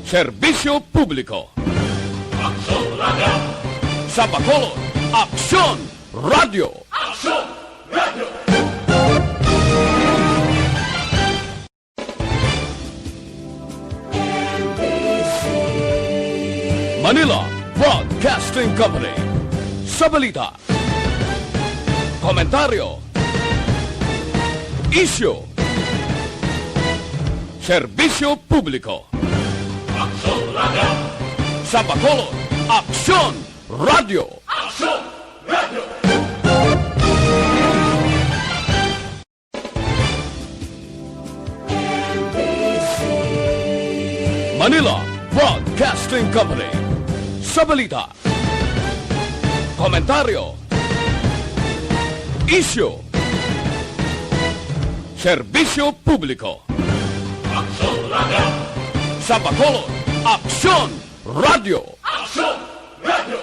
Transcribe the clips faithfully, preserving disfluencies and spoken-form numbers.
Serbisyo Publiko. Aksyon Radio. Sa Bacolod, Aksyon Radio. Aksyon Radio. Manila Broadcasting Company. Sa balita, komentaryo, isyu, serbisyo publiko. Aksyon Radio. Sa Bacolod, Aksyon Radio. Aksyon Radio. Manila Broadcasting Company. Sa balita, komentaryo, isyu, serbisyo publiko. Aksyon Radio. Sa Bacolod, Aksyon Radio. Aksyon Radio.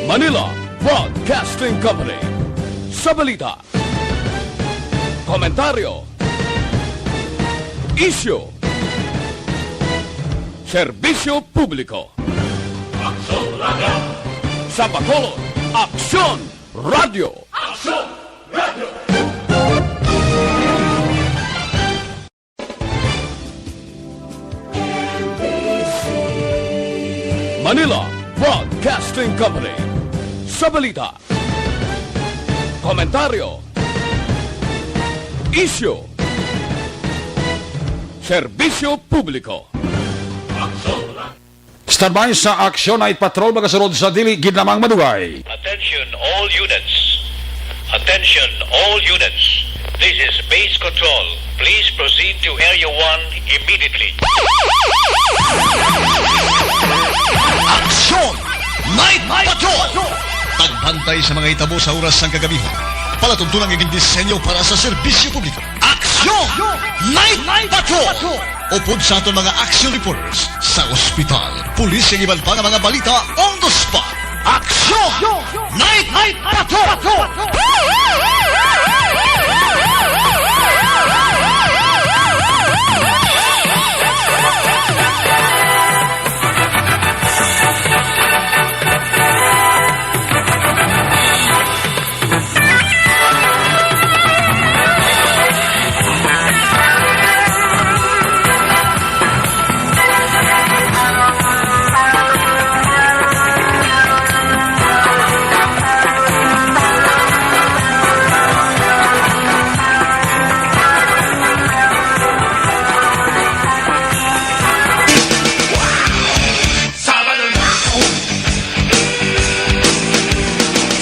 Manila Broadcasting Company. Sa balita, komentaryo, isyu, serbisyo publiko. Aksyon Radio. Sa Bacolod, Aksyon Radio. Aksyon Radio. Manila Broadcasting Company. Sa balita, komentaryo, isyu, serbisyo publiko. Standby sa Aksyon Night Patrol, magasunod sa dili gid lamang madugay. Attention all units. Attention all units. This is Base Control. Please proceed to Area one immediately. Aksyon Night Patrol! Tagbantay sa mga hitabo sa oras sang kagabihon. Palatuntunan nga gindisenyo para sa serbisyo publiko. Aksyon Night Patrol! Upod sa aton mga action reporters sa ospital, pulis, kag iban pa nga mga balita on the spot. Aksyon Night Patrol!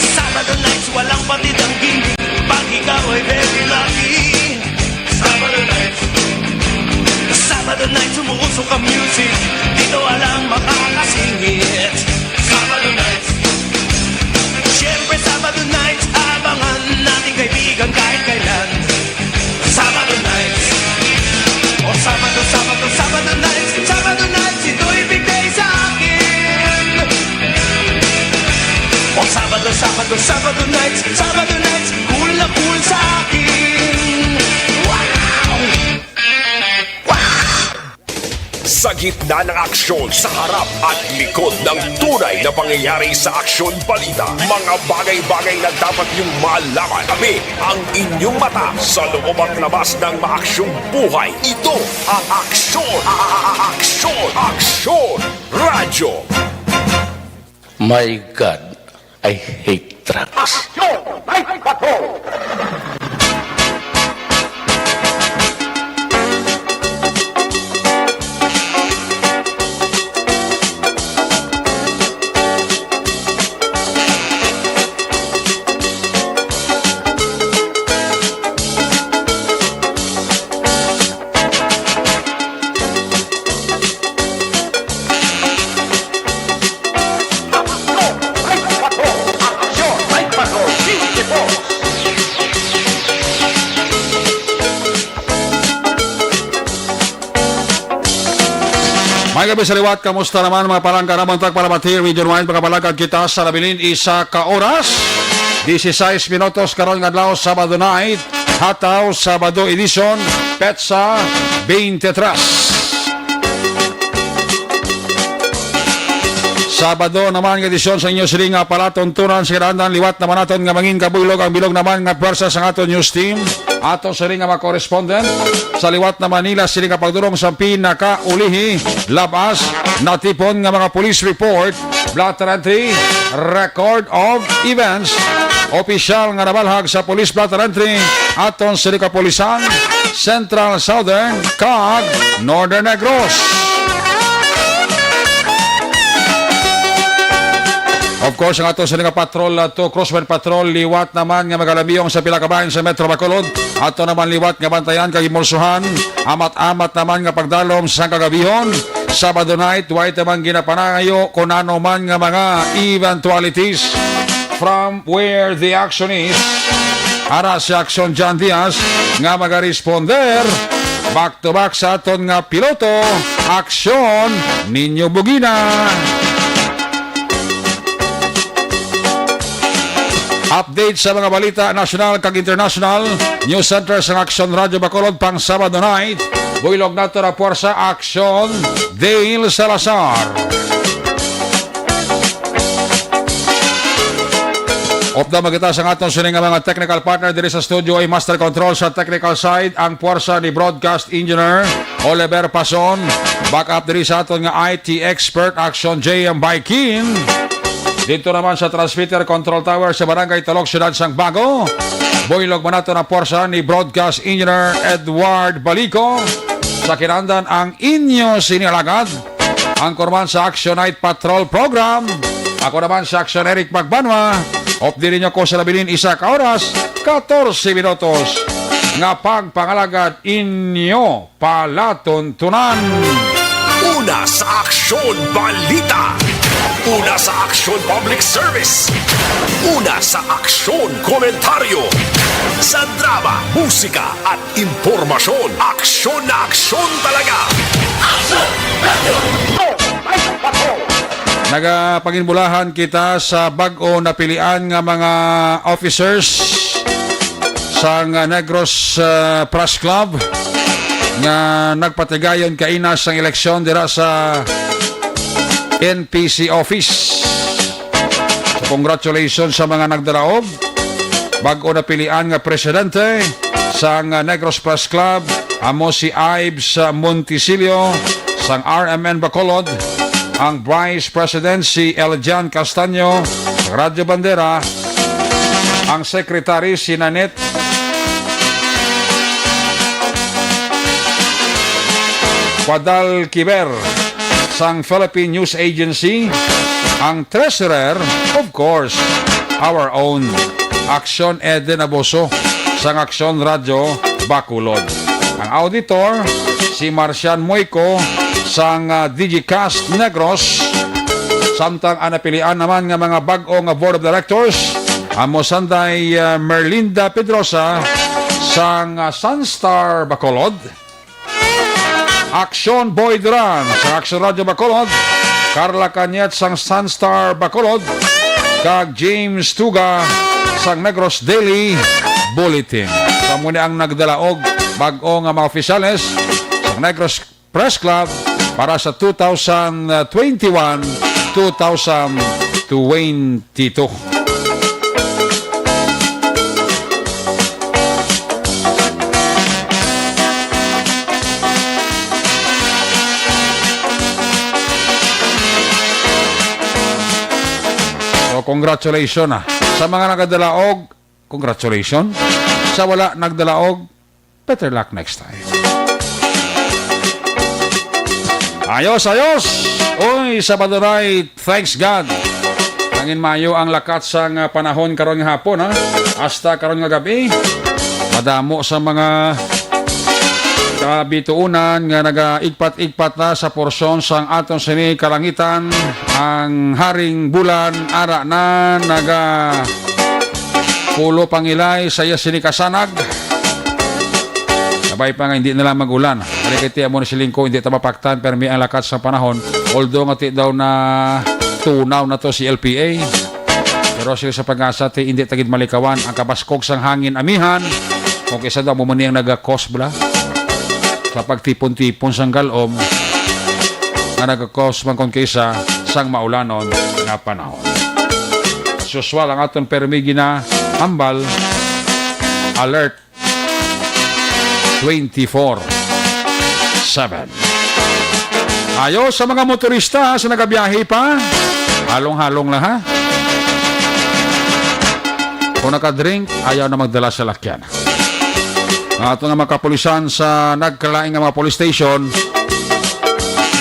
Sabado nights, walang patid ang gingging. Pag ikaw ay very lucky. Sabado nights. Sabado nights, umuusok ang music. Dito walang makakasingit. Sabado nights. Siyempre, Sabado nights, abangan nating kaibigan kahit kailan. Sabado nights. O Sabado, Sabado, Sabado nights. Sabado nights, ito'y big day sa akin. O Sabado, Sabado, Sabado nights. Sabado nights, cool na cool sa akin. Wow! Sa gitna ng aksyon, sa harap at likod ng tunay na pangyayari sa aksyon balita, mga bagay-bagay na dapat niyong malaman. Kami ang inyong mata sa loob at labas ng maaksyong buhay. Ito ang aksyon, a-, a-, a-, aksyon, aksyon, radyo. My God, I hate drugs. Aksyon! May bato! Ay gabi sa liwat, kamusta naman mga palangga? Naman tag palabati, region wide, mga palangga, kita sa nabilin isa ka oras. Dieciséis minutos karon nga adlaw, Sabado night, Hataw, Sabado edition, petsa twenty-three. Sabado naman nga edisyon sa inyo sini nga palatuntunan sa kinahanglan. Liwat naman naton nga mangin kabuylog ang bilog naman nga pwersa sa aton news team. Aton sini nga mga correspondent sa liwat na Manila, sini nga pagdulong sa pinakaulihi, labas natipon nga mga police report, blotter entry, record of events, opisyal nga nabalhag sa police blotter entry, aton sini kapulisan, Central, Southern, kag Northern Negros. Of course, ang ato sini nga patrol, uh, to Crosswind Patrol, liwat naman nga magalabiyong sa pila ka bahin sa Metro Bacolod. Ato naman liwat nga bantayan kag imulsuhan, amat-amat naman nga pagdalom sa kagabihon. Sabado night, way tamang ginapanayo kung ano man nga mga eventualities from where the action is. Ara si Action John Diaz nga magaresponder back to back sa aton nga piloto, Aksyon Ninyo Bugina. Update sa mga balita nasyonal kag international. News Center sang Aksyon Radyo Bacolod pang Sabado night. Buylog nato na puwersa, Aksyon Dale Salazar. Upda magita sa aton sini nga mga technical partner diri sa studio, ay master control sa technical side, ang puwersa ni broadcast engineer Oliver Pason. Backup diri sa aton nga I T expert, Action J M Baikin. Dito naman sa transmitter control tower sa Barangay Talok, Siyudad sang Bago, buylog man nato na puwersa ni broadcast engineer Edward Balico. Sa kinahanglan ang inyo sini alagad, ang kurman sa Action Night Patrol Program. Ako naman si Action Eric Magbanwa. Updi ninyo ko sa nabilin isa ka oras, katorse minutos. Nga pagpangalagad inyo palatuntunan. Una sa Aksyon Balita. Una sa Aksyon Public Service. Una sa Aksyon Komentaryo. Sa drama, musika, at impormasyon, aksyon na aksyon talaga. Nagapanginbulahan kita sa bag-o napilian nga mga officers sang Negros, uh, Press Club nga nagpatigayon kaina sang eleksyon dira sa N P C office. So, congratulations sa mga nagdalaog. Bag-o napilian nga presidente sang Negros Press Club, amo si Ives Montisilio sang R M N Bacolod, ang vice president si Eljan Castaño sang Radyo Bandera, ang secretary si Nanette Guadalquiver sang Philippine News Agency, ang treasurer, of course, our own Aksyon Eden Aboso sang Aksyon Radyo Bacolod. Ang auditor, si Marcian Moico sang, ah, Digicast Negros, samtang ang napilian naman nga mga bag-o nga board of directors, amo sanday, ah, Merlinda Pedrosa sang, ah, Sunstar Bacolod, Aksyon Boy Duran sang Aksyon Radyo Bacolod, Carla Cañet sang Sunstar Bacolod, kag James Tuga sang Negros Daily Bulletin. Kamo ni ang nagdalaog bag-o nga mga opisyales sang Negros Press Club para sa two thousand twenty-one, two thousand twenty-two. So, congratulations, ah. Sa mga nagadalaog, congratulations. Sa wala nagdalaog, better luck next time. Ayos, ayos. Uy, Sabado night, thanks God. Nangin maayo ang lakat sang, ah, panahon karon nga hapon, ha. Hasta karon nga gabi, madamo sa mga kabituunan nga nagaigpat-igpat na sa porsyon sang aton sini kalangitan. Ang Haring Bulan ara na naga pulo pangilay sa iya sini kasanag. Sa May pa nga hindi na lang mag-ulan. Kani kay ti amo ni siling ko, hindi ta mapaktan, permi ang lakat sa panahon. Although nga ti daw na tunaw na to si L P A. Pero sila sa pag-asa ti hindi ta gid malikawan ang kabaskog sang hangin amihan. Kung kisa daw mo man niyang nagakos bala sa pagtipon-tipon sang galom nga nagakos man kung kisa sang maulanon nga panahon. As usual, ang aton permi ginahambal, alert twenty-four seven. Ayo sa mga motorista sa nagabiyahe pa, halong-halong lang ha. Kung nakadrink, ayaw na magdala sa lakyan. Ang ato nga mga kapulisan sa nagkalain nga mga police station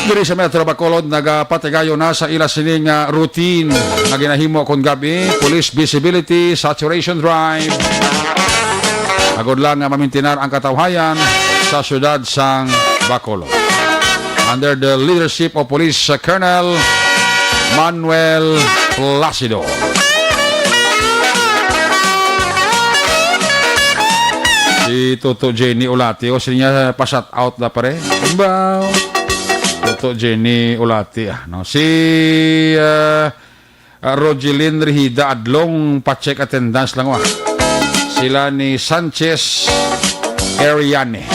diri sa Metro Bacolod nagapatigayon na sa ila sini nga routine nga ginahimo kon gabi, police visibility, saturation drive. Agod lang nga mamintinar ang katawhayan sa siyudad sang Bacolod. Under the leadership of Police Colonel Manuel Placido. Si Toto Jenny Ulati, o, sila niya pa-shout out na pare. Baw. Toto Jenny Ulati, ah, no? Si, ah, ah, Rogelyn Rihida Adlong, pa-check attendance lang, wa. Sila ni Sanchez Ariane.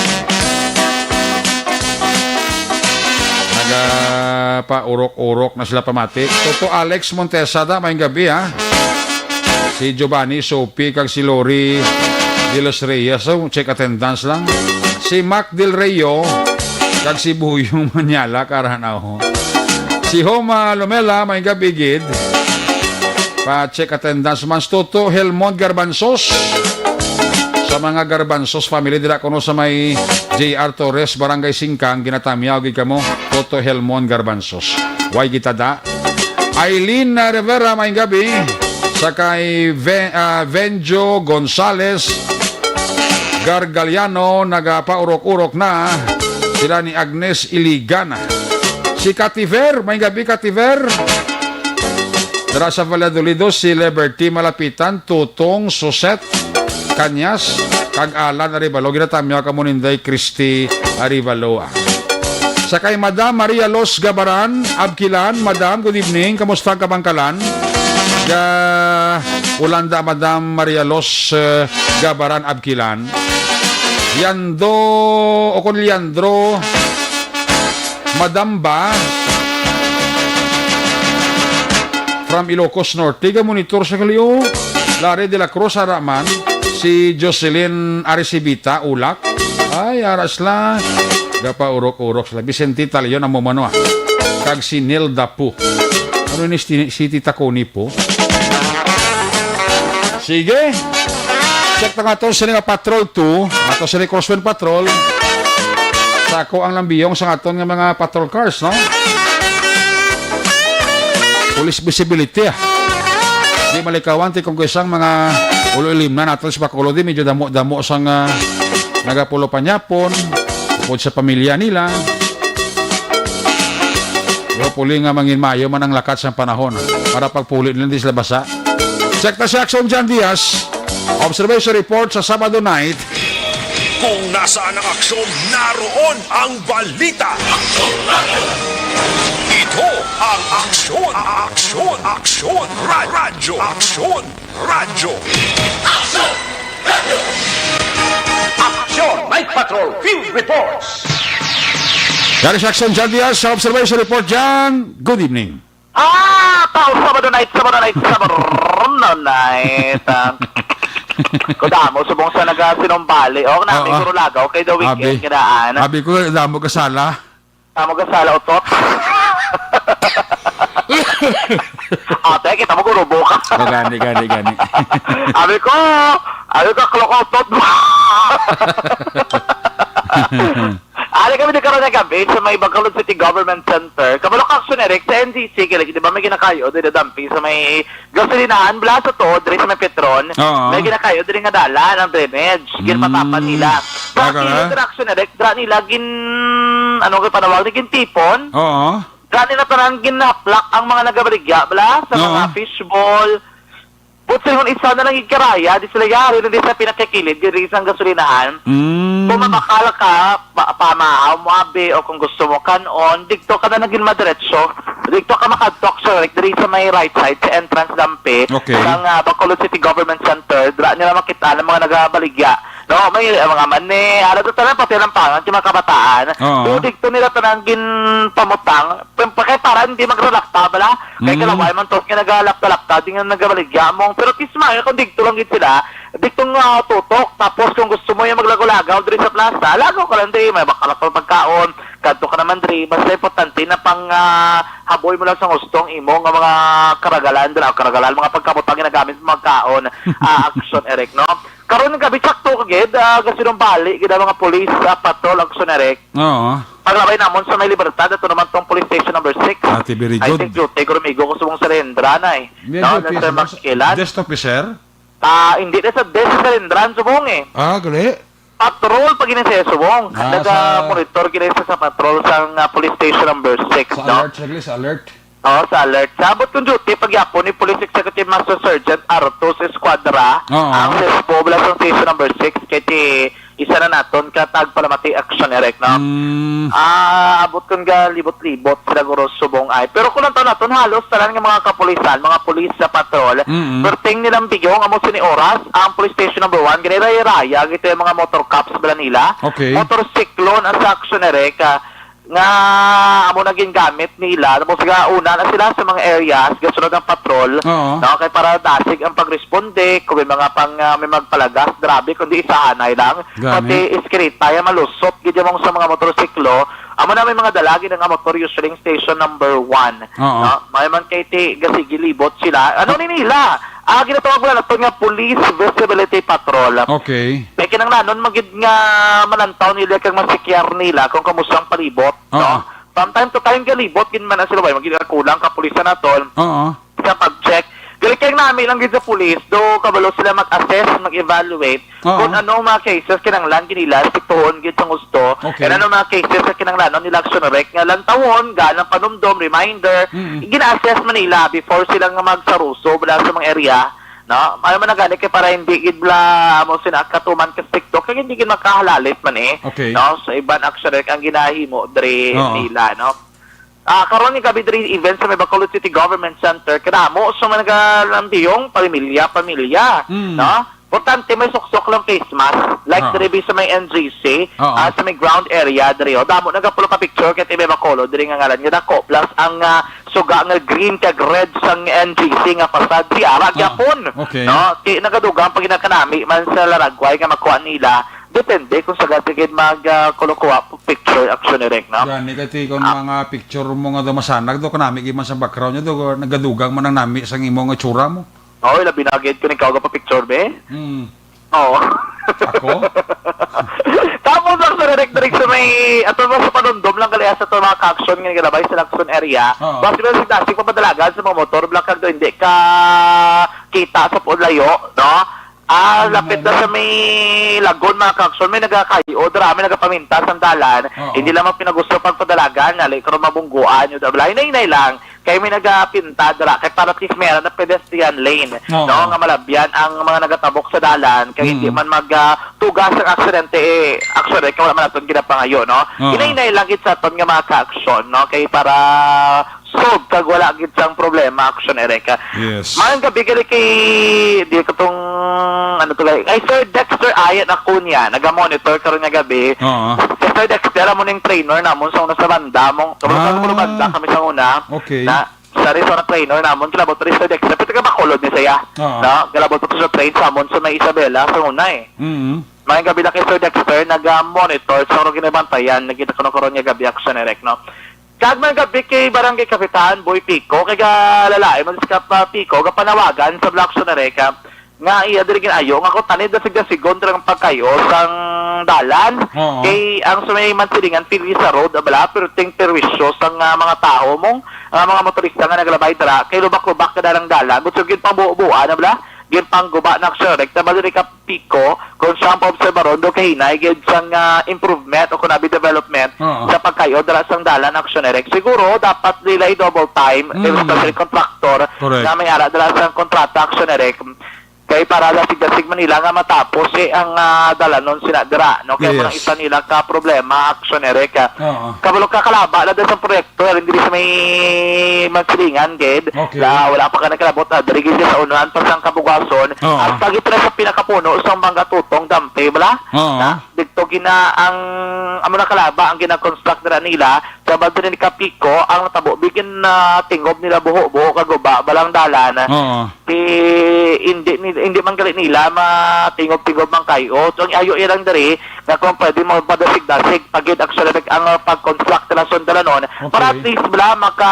Nagapaurok-urok na sila pamati. Toto Alex Montesada, maayong gabi, ha. Si Giovanni Sopi kag si Lori de los Reyes, so, check attendance lang. Si Mac Del Rio kag si Buyong Manyala, karanaw. Si Homa Lomela, maayong gabi gid. Pa-check attendance man si Toto Helmond Garbanzos. Sa mga Garbanzos family dira kuno sa may J R Torres, Barangay Singkang, ginatamyaw gid kamo, Toto Helmond Garbanzos. Way gitada. Aileen Rivera, maayong gabi. Sa kay Ve-, ah, Venjo Gonzales Gargaliano, nagapaurok-urok na. Sila ni Agnes Iligan. Si Kativer, maayong gabi, Kativer. Dara sa Valladolid, si Liberty Malapitan, Tutong Suset Cañas, kag Alan Arevalo, ginatamyaw kamo ni Inday Christy Arevalo, ah. Sa kay Madam Maria Los Gabaran Abkilan, Madam, good evening. Kamusta ang kabangkalan? Ga Ulanda, Madam Maria Los, eh, Gabaran Abkilan. Yando, o kon Leandro, Madam ba? From Ilocos Norte, ga-monitor sa kaliyo. Larry de la Cruz, ara man. Si Jocelyn Arcibita, Ulak. Ay, aras la. Gapaurok-urok sila. Vicente Talion, amo man, ah. Kag si Nilda po. Ano ni si, si Tita Connie po? Sige. Check na nga to sa nga Patrol two. Ato sa Crosswind Patrol. Sa ako ang lambiyong sa aton nga mga patrol cars, no? Police visibility, ah. Di malikawan ti kung isang mga ulo ilim na natin sa Bacolod, di medyo damo-damo sang, ah, nagapulo panyapon, bukod sa pamilya nila. Hopefully nga mangin mayo man ang lakat sa panahon para pagpuli nila di sila basa. Check na si Action John Diaz. Observation report sa Sabado night. Kung nasaan ang aksyon, naroon ang balita. Ito ang Aksyon, Aksyon, Aksyon, Ra-, Radyo, Aksyon, Radyo. Aksyon! Night Patrol Field Reports. Dari sa Action John Diaz sa Observation Report, John. Good evening. Ah, tao, Sabado night, Sabado night, Sabado night. Ah, kudamo, subong sa nagasinumbali. O, nami Oo. Guro lagaw kay the weekend, Abi. Kinaan. Abi ko, damo ka sala. Tamo ka sala, utot. Ate, kita mo, gurubo ka. O, gani, gani, gani. Abi ko, abi ko, kloko, utot. Ali kami ni karon nga gabi sa may Bacolod City Government Center. Kabalo ka, Action Eric, sa N C C, kaya, di ba, may ginakayo, di dadampi sa may gasolinahan, bala sa to, diri sa may Petron. Oo. May ginakayo, diri nga dalan, ang drainage, ginpatapan Mm. nila. Sa Baka kilid na? Action Eric, dira nila gin, ano kay panawag, ni gintipon. Oo. Dira nila tanan ginaplak ang mga nagabaligya, bala, sa Oo. mga fishball, But sa ingon, isa na lang igkaraya, di sila yari na di sa pinakikilid, diri sa gasolinahan. Mm. Kung mabakal ka, pa, pamahaw mo abi, o kung gusto mo kanon, dito ka na naging madiretso. Dito ka makadto, sir, like, diri sa may right side, sa entrance dampe, Okay. sa, ah, Bacolod City Government Center, dira nila makita ang mga nagabaligya. No, may, ah, mga mani, ano to, tanan, pati lang pangan, yung mga kabataan. Oo. So, dito nila tanan ginpamutang, pa, pa, kay para hindi magrelapta, bala? Kay Mm. kalaway man to, kaya nagalapta-lapta, di nga nagabaligya mong, pero kisma, kung dito lang gid sila, dito nga tutok, tapos kung gusto mo yung maglagaw-lagaw diri sa plaza, lagaw ka lang diri, may bakal pagkaon, kadto ka naman diri, basta importante na pang, ah, haboy mo lang sa gusto ang imo nga mga karagalan, dira, karagalan, mga pagkamot ang ginagamit mo magkaon, ah, action, Eric, no? Karon nga gabi, sakto ka gid, ah, gasinumbali gid ang mga police, ah, patrol, action, Eric. Oo. Paglabay namon sa may Libertad, ato naman tong police station number six. Ate, very I good. think, Jute, Grumigo, ko subong sa Rendra na eh. Medyo No, na sa pis-, Maskilan. Desk officer? Ah, hindi na sa desk sa Rendra, subong eh. Ah, gali? Patrol pa gini sa subong. Ah, Naga-monitor gini sa, sa patrol sa, ah, police station number six, sa no? alert, sa alert. Oh, sa alert. Sa abot kong duty, pagyapon ni Police Executive Master Sergeant Artus Escuadra, Oo. ang S S P O Blasong Station number six, kay ti isa na naton ka tagpalamati action, Eric, no? Mm. Ah, abot kong galibot-libot sila guro subong ay. Pero kung ang taon naton, halos tanan nga mga kapulisan, mga pulis sa patrol, Mm-mm. perting nilang biyong, amo sini oras, ang police station number one, giniraya-raya, gito yung mga motor cops bala nila. Okay. Motor cyclone ang sa action, Eric, ah, nga amo na gingamit nila. Tapos ga una na sila sa mga areas, gasunod ang patrol, Oo. no? Kay para dasig ang pagresponde, kung may mga pang, ah, may magpalagas, grabe, kundi isahanay lang. Gani. Pati iskrita, yung malusot, gid yung sa mga motorsiklo. Amo na may mga dalagi na nga motor, usually station number one. Oo. No? May man kay ti, gasigi libot sila. Ano ni nila? Ah, ginatawag nila nato nga police visibility patrol. Okay. May kinanglanon magid nga malantaw nila kag masikyar nila kung kamusta ang palibot, Oo. no? From time to time, galibot gid man na sila, way magid kulang kapulisan naton Oo. sa pag-check. Gali kay nami lang gid sa police, do kabalo sila mag-assess, mag-evaluate Oo. kung anong mga cases kinanglan gid nila, aspektuhon gid sa gusto, Okay. and anong mga cases nga kinanglanon nila action, Eric, nga lantawon, gaan ang panumdom, reminder, Mm. gina-assess man nila before sila nga magsaruso wala sa mga area. No? Ano man ang gani kay para hindi gid bla mo sina katuman ka TikTok kay hindi gid makahalalit man eh. Okay. No? Sa iban action ang ginahimo dre Oo. nila, no? Ah, karon ni gabi dre event sa may Bacolod City Government Center, kadamo sa mga nagalambiyong pamilya, pamilya, Mm. no? Importante may suksok lang face mask. Like Ah. dre sa may N G C, Oo. ah, sa may ground area dre. O, damo nagapulo ka picture kay may Bacolod dre nga ngalan nga dako. Plus ang ah, suga nga green kag red sang N G C nga facade, si ara Ah, gyapon. okay. No? Ti nagadugang pag ginakanami man sa Laragway nga makuha nila, depende kung sa gid mag ah, kulukuha picture action ni Rick, no? Gani kay ti kon Ah. mga picture mo nga daw masanag do kanami gid man sa background niya do nagadugang man ang nami sang imo nga itsura mo. Oy, labi na gid ko ni kawga pa picture be. Hmm. Oo. Ako? Tapos lang sa direct-direct sa may, ato mo sa panundom lang gali sa to mga ka-action nga nilabay sa Lacson area. Oo. Basta may dasig papadalagan sa mga motor, black kag do, hindi ka kita sa puod layo, no? Ah, Ano lapit na na? sa may Lagon, mga ka-action, may nagakayo, dara, may nagapaminta sa dalan. Oo. Hindi lang pinagusto pagpadalagan, nali, karon mabungguan, yun, hinay-hinay lang. Kay may nagapinta dira, kay para at least meron na pedestrian lane, Oo. no, nga malabyan ang mga nagatabok sa dalan, kay hindi Mm. man mag, ah, tugas ang aksidente, eh, action, eh, kay wala man naton ginapangayo, no? Oo. Hinay-hinay lang gid sa aton nga mga ka-action, no, kay para solve kag wala gid sang problema, action, Eric. Yes. Mayong gabi gali kay, di ko tong, ano to, gali, kay Sir Dexter Ayan Acuña, naga-monitor karon nga gabi. Oo. Si Sir Dexter, amo ning trainer namon sa una sa banda, mong, Ah. sa banda kami sa una. Okay. Na, Sa resort trainer namon, kilabot pa rin Sir Dexter, pero taga Bacolod ni siya. Oo. No? Kilabot pa to sa train sa amon sa may Isabela, sa una eh. Mm. Mayong gabi lang kay Sir Dexter, naga-monitor sa akong ginabantayan, nagkita ko na karon nga gabi, action, Eric, no? Kag mayong gabi kay Barangay Kapitan Boy Pico, kay ga-, lalain mo si Kap, ah, Pico, gapanawagan sa Black Zone, Eric, ah, nga iya diri ginayo nga kung tanid na sigasigon ang pagkayo sang dalan. Oo. Kay ang sa may Mansilingan, pili sa road, abala, perting perwisyo sang, ah, mga tawo mong, ah, mga motorista nga naglabay dira, kay lubak-lubak ka dalang dalan, but sugid pang buo-buoan, abala, ginpangguba na Action Rec, tama diri ka Pico, kung siya ang paobserbaron, do kahinay gid sang, ah, improvement o kunabi development Oo. sa pagkayo dira sang dalan Action Rec. Siguro, dapat nila i-double time, Mm. especially contractor, Correct. na may ara dira sang kontrata Action Rec. Kay para dasig-dasig man nila nga matapos, eh, ang, ah, dalanon sila dira, no? Kaya mo Yes. isa nila ka problema, Action Rec, ah. Oo. Kabalo ka, kalaba na dahil sa proyekto, diri sa may Mansilingan, gid. Okay. La, wala pa ka nagkalabot, ah, diri gid sa unahan pa sang Kabugason. Oo. Hasta gid na sa pinakapuno sa Mangga Tutong, Dampe, bala? Oo. Na, dito gina ang, amo na kalaba, ang gina-construct nila nila, sa Baldo ni Kapico, ang natabo, bigin na tingob nila buho-buho, kaguba, balang dalan. Oo. Di, hindi, ni-, hindi man gali nila matingob-tingob man kayo. So, ang ayo ilang diri, nga kung pwede mo padasig-dasig, pagid actually nag-, ang, uh, pag-construct nila sundalanon, Okay. para at least bala maka,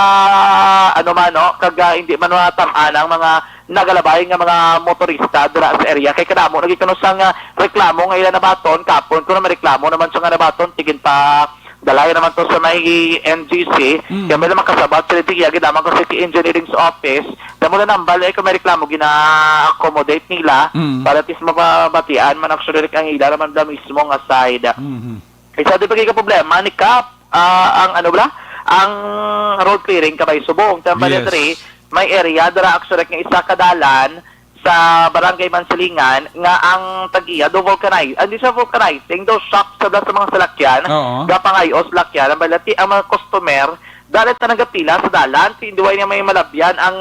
ano man, no, kaga hindi man matamaan ang mga nagalabay nga mga motorista dira sa area. Kay kadamo lagi kuno sang, uh, reklamo nga ila nabaton, kapon kuno may reklamo naman sa nga nabaton, tigin pa dalay naman to sa may N G C. Mm. Kaya may lang makasabat sila, tigya, gid naman ko sa City Engineering's office. Damo na nambal, eh, kung may reklamo, gina-accommodate nila Mm. para at least mababatian man actually ang ila naman bala mismo nga side. Mhm. Isa din pagkika problema ni Kap, ah, ang ano bala? Ang road clearing kabay subong. Tambal Yes. diri, may area dira actually nga isa ka dalan sa Barangay Mansilingan nga ang tag-iya do vulcanize, hindi siya vulcanizing, do shop sa, sa mga salakyan, Oo. gapangayo salakyan, ang balati ang mga customer, dalit na nagapila sa dalan, tinduway niya may malabyan ang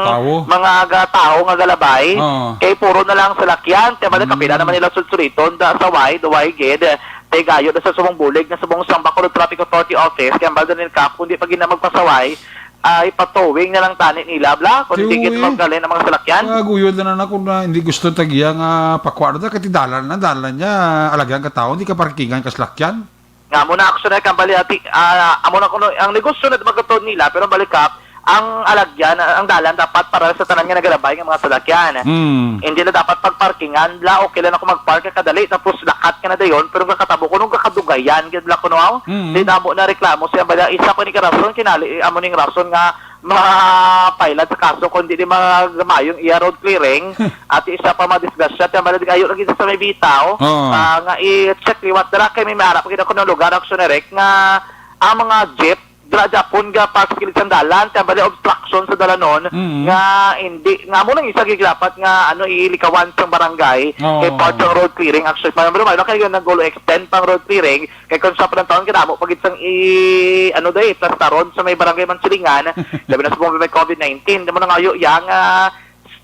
Tawo. mga ga-, tawo nga galabay, Oo. kay puro na lang salakyan, kaya balik kapila Mm. naman nila sulsuliton, da, sa wide, wide gid, kay gayo na sa subong bulig, na subong sang Bacolod Traffic Authority Office, kaya balik na nila kap, kundi pag ina magpasaway, ay patowing na lang tani nila, bla, kung hindi Tiwi. gid magkalin ang mga salakyan. Ah, guyod na na kung na hindi gusto tagiya nga pakwarda, kay ti dalan na, dalan niya, alagyan ka tao, hindi ka parkingan ka salakyan. Nga mo na, actually, kambali ati, ah, amo na kuno, ang negosyo na magkatod nila, pero balik ka, ang alagyan, ang dalan dapat para sa tanan nga nagalabay nga mga salakyan. Hmm. Hindi na dapat pagparkingan, bla, okay lang ako magpark, kadali, tapos lakat ka na dayon, pero kakatabo, kuno kakadugayan, gid bla, kuno, aw? Mm. Di damo na reklamo siya, bala, isa pa ni ka rason, kinali, amo ning rason nga mapailad sa kaso, kung di, di magamayong iya road clearing, at isa pa madisgrasya, kaya bala, di kayo lagi sa may bitaw, Oo. ah, nga i-check liwat, dala, kay may maharap, gid ako ng lugar, Action Direct, nga ang mga jeep, dala, Japon, ga paskil sa dalan, kaya bala, obstruction sa dalanon, Mm. nga hindi, nga mo nang isa, gid dapat nga, ano, ilikawan sa barangay, Oo. kay part ng road clearing, actually, pa, pero, ano, kayo nag-, extend pang road clearing, kay kung sa panahon, kadamo pa gid sang i-, ano day, plastaron sa may barangay Mansilingan, labi na sa mga may covid nineteen. Damo na nga, ayo, yang, ah,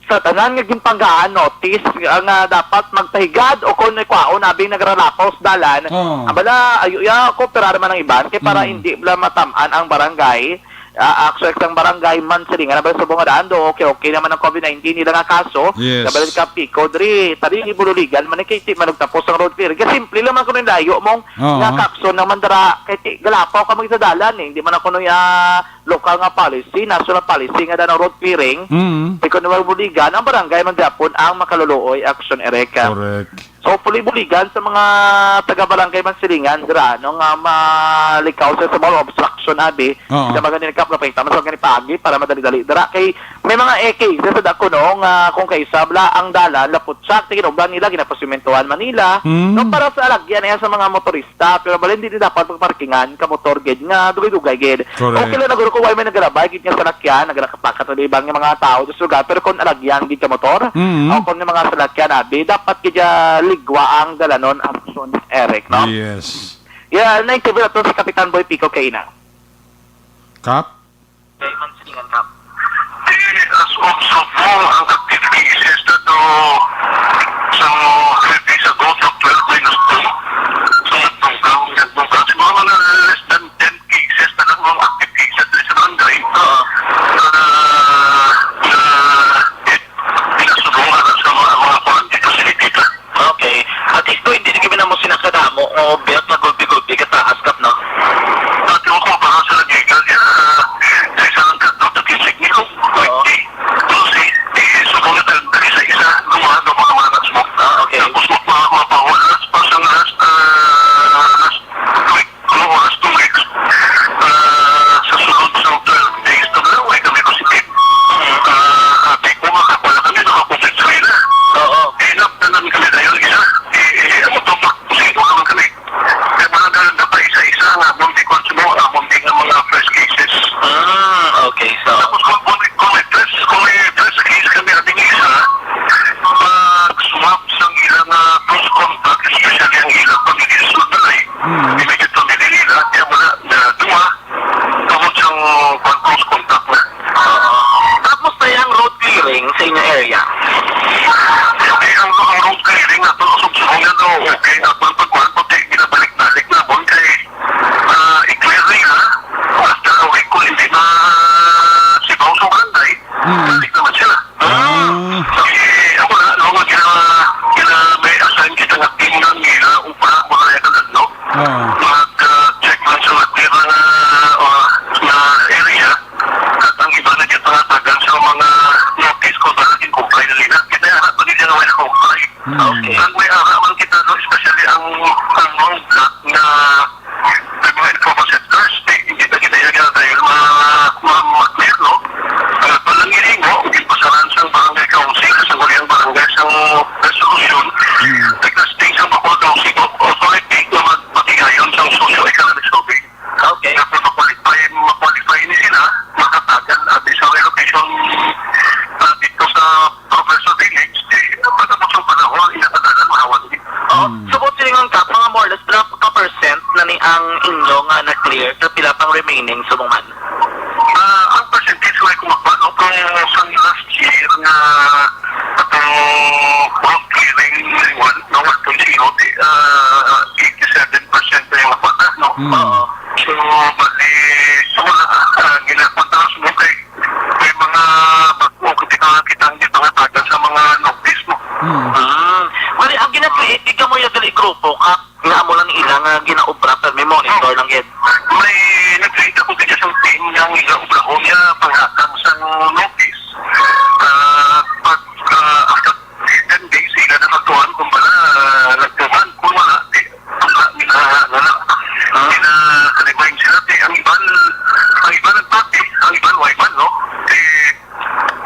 sa tanan nga ginpanggaan notice, ah, nga dapat magpahigad o kung may kwaon, abing nagralapaw sa dalan, Oo. abala, ayo, ya, kooperar man ang iban, kay para Mm. hindi bala matamaan ang barangay. Ah, actually, sang barangay Mansilingan, abala sa Bungadaan, do, okay, okay naman ang covid nineteen nila nga kaso, Yes. nabalik ka, Pico, diri, tadi, Bululigan, man, kay, ti, manugtapos ang road clear. Kay simple lang man kung layo mong Oo. nga kakson naman dara, kay ti, galapaw ka mag sa dalan, eh. Hindi man ako nung, ah, lokal nga policy, national policy nga danang road clearing. Mm. Di ko naman buligan, ang barangay man gyapon ang makaluluoy, Action Direct. Correct. So, hopefully, buligan sa mga taga-barangay Mansilingan, dira, no, nga malikaw sa, sa mga obstruction, abi, Oo. sa mga nilikap na pahitama sa mga paagi para madali-dali. Dira, kay may mga A K sa dako, no, nga kung kaisa bala ang dalan, laputsak, tigin-, uban nila, ginapasimentohan man nila. Mm. No, para sa alagyan, ayan, sa mga motorista, pero bali, hindi dapat pagparkingan ka motor gid nga dugay-dugay gid. Correct. Okay lang, naguro ko, why may nagarabay gid nga salakyan, nagarakapakat na iban nga mga tao sa lugar, pero kung alagyan gid ka motor, Mm. o kung yung mga salakyan, abi, dapat gid, ah, ligwa ang dalanon, Action Direct, no? Yes. Yeah, na-interview nato si Kapitan Boy Pico kaina. Kap? Kay Mansilingan, Kap. Eh, as of so far, ang active cases na to sa mga three days ago, sa twelve minus two, sa Nagtungkang, Nagtungkang. Siguro mga less than ten cases na lang ang active cases dito sa barangay. Oo. Ah, na, Pinasubo nga sa mga, mga quarantine facility ta. Okay. At least, hindi na kami namo sinakadamo o biyak na gulpi-gulpi kataas, Kap, no? Dati ko kumpara sa Nagigan, ya, sa isang katlo, tagisig ni ko, Oo. twenty, doze, di, so, kung natal-, dali sa isa, duha, Kay ang pagpagkuhan po, kay ginabalik-balik na mo, kay, ah, i-clear nila after a week kung hindi na sibaw sa barangay, Mm. balik naman sila. Ah. Kay, ako na, no, nga gina-, gina-, may assign kita nga team nga nila, upra, wala yung kanan, no? Ah. Mag, ah, check lang sa mga clear na, ah, na area. At ang iba na dyan, mga tagal sa mga notice kung saan naging comply na nila. Kaya nga, pag hindi na may comply. Hmm. Okay. Ang may ara man kita, no, especially ang, ang mga block na may mga informal sectors, eh, hindi na kita yung dahil ma-, ma-, ma-clear, no? Ah, panangin mo, yung pasaran sa barangay council, sa Sangguniang Barangay, sa resolution, Hmm. nagkasting sa Bacolod Housing Authority na magpatigayon sa socio-economic survey. Okay. Kung ma-qualify, ma-qualify ni sila, makatagan at sa relocation, ah, dito sa Professor Village, di, pagkatapos ng panahon, inakatagan, mahawan din. Oh, Hmm. so, kung silingon ka, mga more or less, pila ka percent na ni ang inyo nga na-clear, sa pila pang remaining sa man? Ah, ang percentage, wala ko magpa-, no? Pero sa last year nga, atong road clearing one, no, one point zero, di, ah, eighty-seven percent na yung nakuha, no? Hmm. Oo. So, bali, so, wala, ah, ginapunta sa mga, may mga bago, kita, kita ang gipangatagan sa mga notice, no? Hmm. Hmm. Bali, ang gina-create, ikaw mo yung dali grupo, ka, nga amo lang ila nga ginaobra, pero may monitor lang gid. May nag-create ako sa isang team nga ang ila obra ko niya, panghatag sa notice. Ah, pag, ah, after ten days, sila na magtuan kung wala, ah, nagtuman. Kung wala, di, wala, wala, wala. Ah. Sila, kalibayan sila, di, ang iban, ang iban nagpati, ang iban, wala man, no? Di,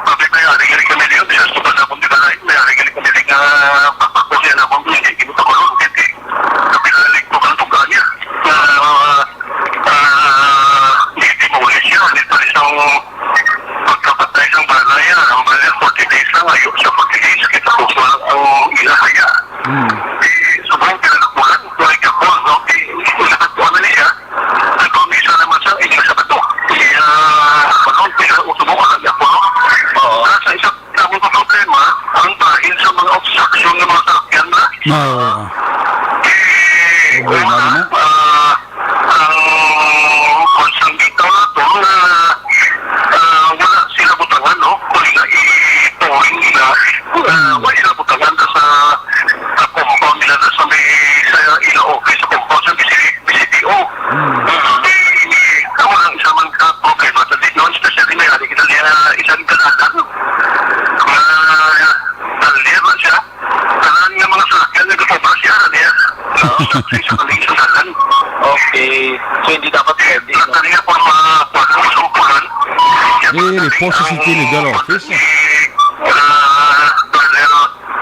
sabi, may ari gali kami diyon, di, sa suba na akong di ba, may ari gali kami diyon nga, papako siya na akong, hindi, hindi pa ko, hindi, sabi na, like, ko, kang tuga niya. Ah, ah, hindi, di, mawala siya, hindi pa rin siyang pagkapatay sang balay, ah, ang balay, forty days lang, ayo sa forty days, kita ko sa ang ilahaya. Hmm. Di, subong, pinagkuhan, like, ako, no? Di, nakatuwa na niya. Nagpamisa naman sa inyo sa bato. Di, ah, ano, pero subong, alam niya po, no? Oo. Nasa isa, tamang pa problema, ang dahil sa mga obstruction ng mga sakyan na. Oo. Eh, Problema wala, naman. ah, ang konsang bitaw na to na, ah, wala sila butangan, no? Kung nga i-towing nila, ah, Hmm. wala sila butangan sa, sa compound nila, sa may, sa ila office, sa compound sa B C, B C P O. Hmm. Ah, eh, amo lang isa man ka problema sa Didon, especially may ari kita niya isang kalasan. Ah, dali man siya. Tanan nga mga salakyan nga gapobra siya, niya. Oo, sa, sa kaling sa dalan. Okay. So, hindi dapat pwede, no? Tanan nga pang mga kuwan, mga sumpulan. I-report sa City Legal Office, eh. Ah, Colonel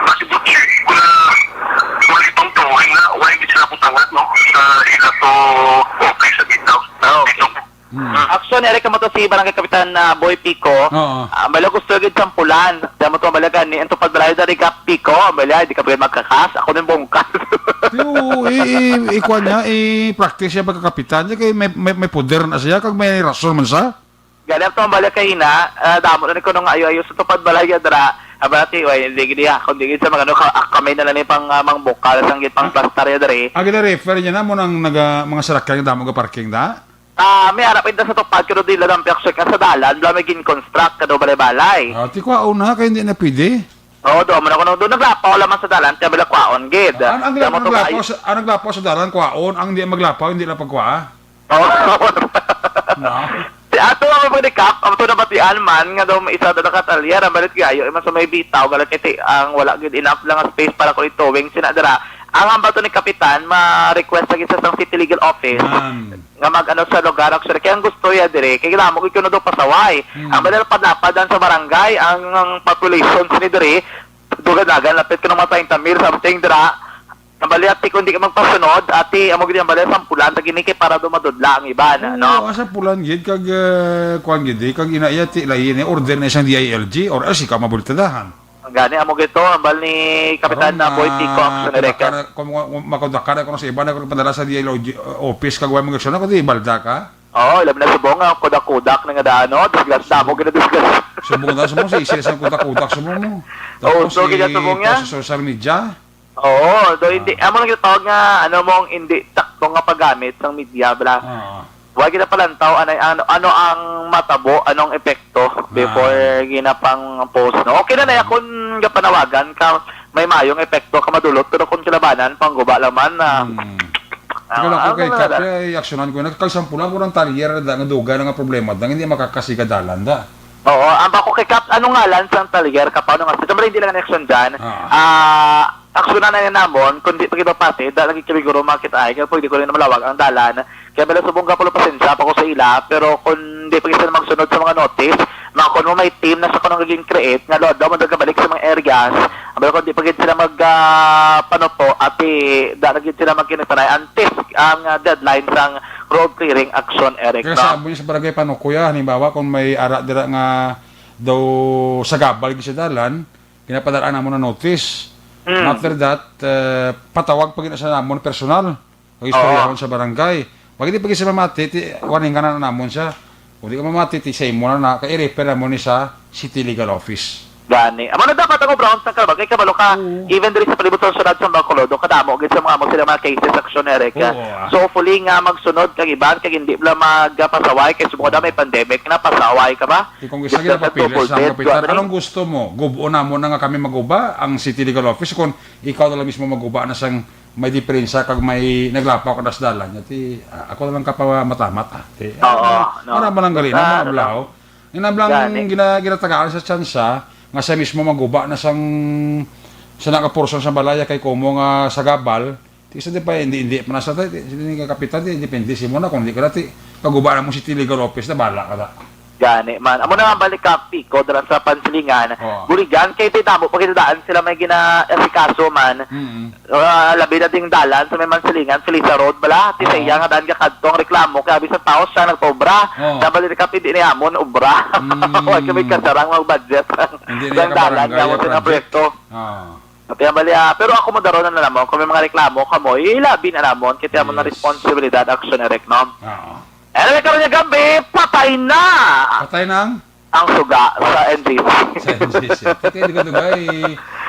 Masibuchi, na wala itong towing na, wala hindi sila butangan, no? Sa ila to office sa Bitaw. Ah, okay. Hmm. Actually, ere ka mo to si Barangay Kapitan, ah, Boy Pico. Oo. Ah, bala gusto gid sampulan. Damo to bala gani ang tupad balay dari ka Pico. Bala, di ka pwede magkakas. Ako nang bongkas. Yo, i, i, ikuan niya, i-practice siya pagkakapitan niya kay may, may, may poder na siya kag may rason man sa. Gani to ang bala kahina, ah, damo na ni kuno nga ayo-ayo sa tupad balay ya dra. Abati, way, hindi gid ya. Kung di gid sa magano ka, ah, kami na lang ni pang, ah, mang bukal sang gid pang plastar ya dre. Ang gina-refer niya na mo nang naga, mga sarakyan nga damo ga parking da? Ah, may harap ito sa tupad, pero di lang ang piyaksak nga sa dalan, wala may gin-construct, kado balay-balay. Ah, ti kwaon na, kaya hindi na pwede. Oo, doon mo na kuno, doon naglapaw lamang sa dalan, kaya wala kwaon, gid. Ah, ang, ang, Kaya ang mo to naglapaw kayo. Sa, ang naglapaw sa dalan, kwaon, ang hindi maglapaw, hindi lang pagkwa. Oo. No? Si ato ang pagdikap, ang ito nabatian man, nga daw may isa daw nakatalyer, ang balit kayo, iman sa may bitaw, galit kay ti-, ang wala gid enough lang nga space para kung itowing, sinadara. Ang hambal to ni Kapitan, ma-request lagi sa sang City Legal Office. Man. Nga mag-ano sa lugar, actually, kaya ang gusto ya dire, kaya kailangan mo kuno daw pasaway. Hmm. Ang balay lapad-lapadan sa barangay, ang, ang population sini dire, dugadagan, lapit ko ng mga treinta mil something dira. Ang balay, ati, kung di ka magpasunod, ati, amo gid ang balay, sampulan, ta gini kay para daw madudla ang iban, Oo, ano? Asa pulan gid, kag, eh, kuwan gid, eh, kag ina iya, ti, lain, eh, order na isang D I L G, or else, ikaw mabultadahan. Ang gani, amo gito, ang bal ni Kapitan Karon, na Boy ah, Pico, action kung record. Daka na, kung, kung, kung daka na, kung sa iba na, kung padala sa D I L G office, kag way mga aksyon, kung di, balda ka? Oo, ilabi na subong nga, kudak-kudak na nga daan, no? Disgust na mo, Subong. Gina-disgust. Subong na, subong, si isis ang kudak-kudak, subong mo. Oo, Tapos so, si, gina-subong niya? Tapos sa social media. Oo, do hindi, Ah. amo lang yung tawag nga, ano mong hindi sakto nga paggamit sang media, bala. Ah. Wa gid napalantaw, anay, ano, ano ang matabo, anong epekto before Ah. ginapang post, no? Okay na na, Mm. kung gapanawagan ka, may mayong epekto ka madulot, pero kung kilabanan, pangguba lang man, ah, Mm. ah, Ikaw lang ko ano kay na Kap, lang? eh, aksyonan ko. Nagkagsampulan ko ng talyer, da, nga dugay na nga problema, da, hindi makakasiga dalan, da. Oo, ang bako kay Kap, anong ngalan sang talyer, Kap? Ano nga, sa hindi lang ang aksyon dyan. Ah. Ah, aksyonan na yun namon, kung di pa kita pati, da, lagi kami guro makita ay, kaya pwede ko rin na malawag ang dalan. Kaya bala subong ka, Polo, pasensya pa ko sa ila, pero kung di pa kita magsunod sa mga notice, mga kung mo may team na sa kung naging create, nga load daw, magagabalik sa mga areas, pero kung di pa gid sila mag, ah, panuto, ati, da, lagi sila magkinitanay, antes ang, ah, deadline sang road clearing action, Eric, Kaya no? sa amo sa barangay Panukoy, ah, halimbawa, kung may ara dira nga daw sagabal gid sa dalan, ginapadala namon na notice. Mm. After that, eh, patawag pa gina sa namon personal. Pag-istoryahon Oo. sa barangay. Pag hindi pa gid siya mamati, ti, warningan na namon siya. Kung di ka mamati, ti sa imo na na, kay i-refer namon ni sa City Legal Office. Gani. Amo na dapat ang obrahon sa Kalabag. Kay kabalo ka, Oo. even diri sa palibot sa syudad sa Bacolod, kadamo gid sa mga amo sila mga cases, action, Eric. Oo, ah. So, hopefully nga magsunod kag iban, kag hindi bala magpasaway, kay subong na may pandemic na, pasaway ka ba? Di kung isa Just gina like papilis double lang, dead, Kapitan. gani. Anong gusto mo? Gubo na mo na nga kami maguba ang City Legal Office kung ikaw na lang mismo maguba na sang may diferensya kag may naglapaw ka nas dalan. Ti, ah, ako na lang ka pa matamat, ah. Ti, Oo, ah, no. Wala man ang gali na, Basta, mga ano bulaw. lang. Inablang Gani. gina-, ginatagaan sa tsansa nga siya mismo maguba na sang, sa nakaporson sa balaya kay Kumo nga sa gabal. Ti, sa di pa, hindi, hindi pa nasa tayo. Ti, sino ni kapitan, ti, depende si mo na, kung di ka na, ti, paguba na mo City Legal Office na, bala ka na. Gani man. Amo na nga balik ka, Pico, dira sa Pansilingan. Oo. Buligan, kay ti damo, pagkitadaan sila may gina-, asikaso man. Mm. Ah, labi na ding dalan sa may Mansilingan, Felisa Road, bala. Ti sa Oo. iya nga daan ka kadto ang reklamo, kay abi sa tao siya nagpaobra. Oo. Dapat dili ka pwede ni amon obra. Mm. Wa kami kasarang mag-budget. Hindi Sa niya dalan kabarangay nga mo ang sa project. proyekto. Oo. Pati ang bali, ah, pero ako mo daron na namon, kung may mga reklamo kamo, ilabi na namon, kay ti amo na Yes. responsibilidad, action, Eric, no? Oo. Anyway, karon nga gabi, patay na Patay na ang ang suga sa N G C. sa N G C. Kaya di ko dugay,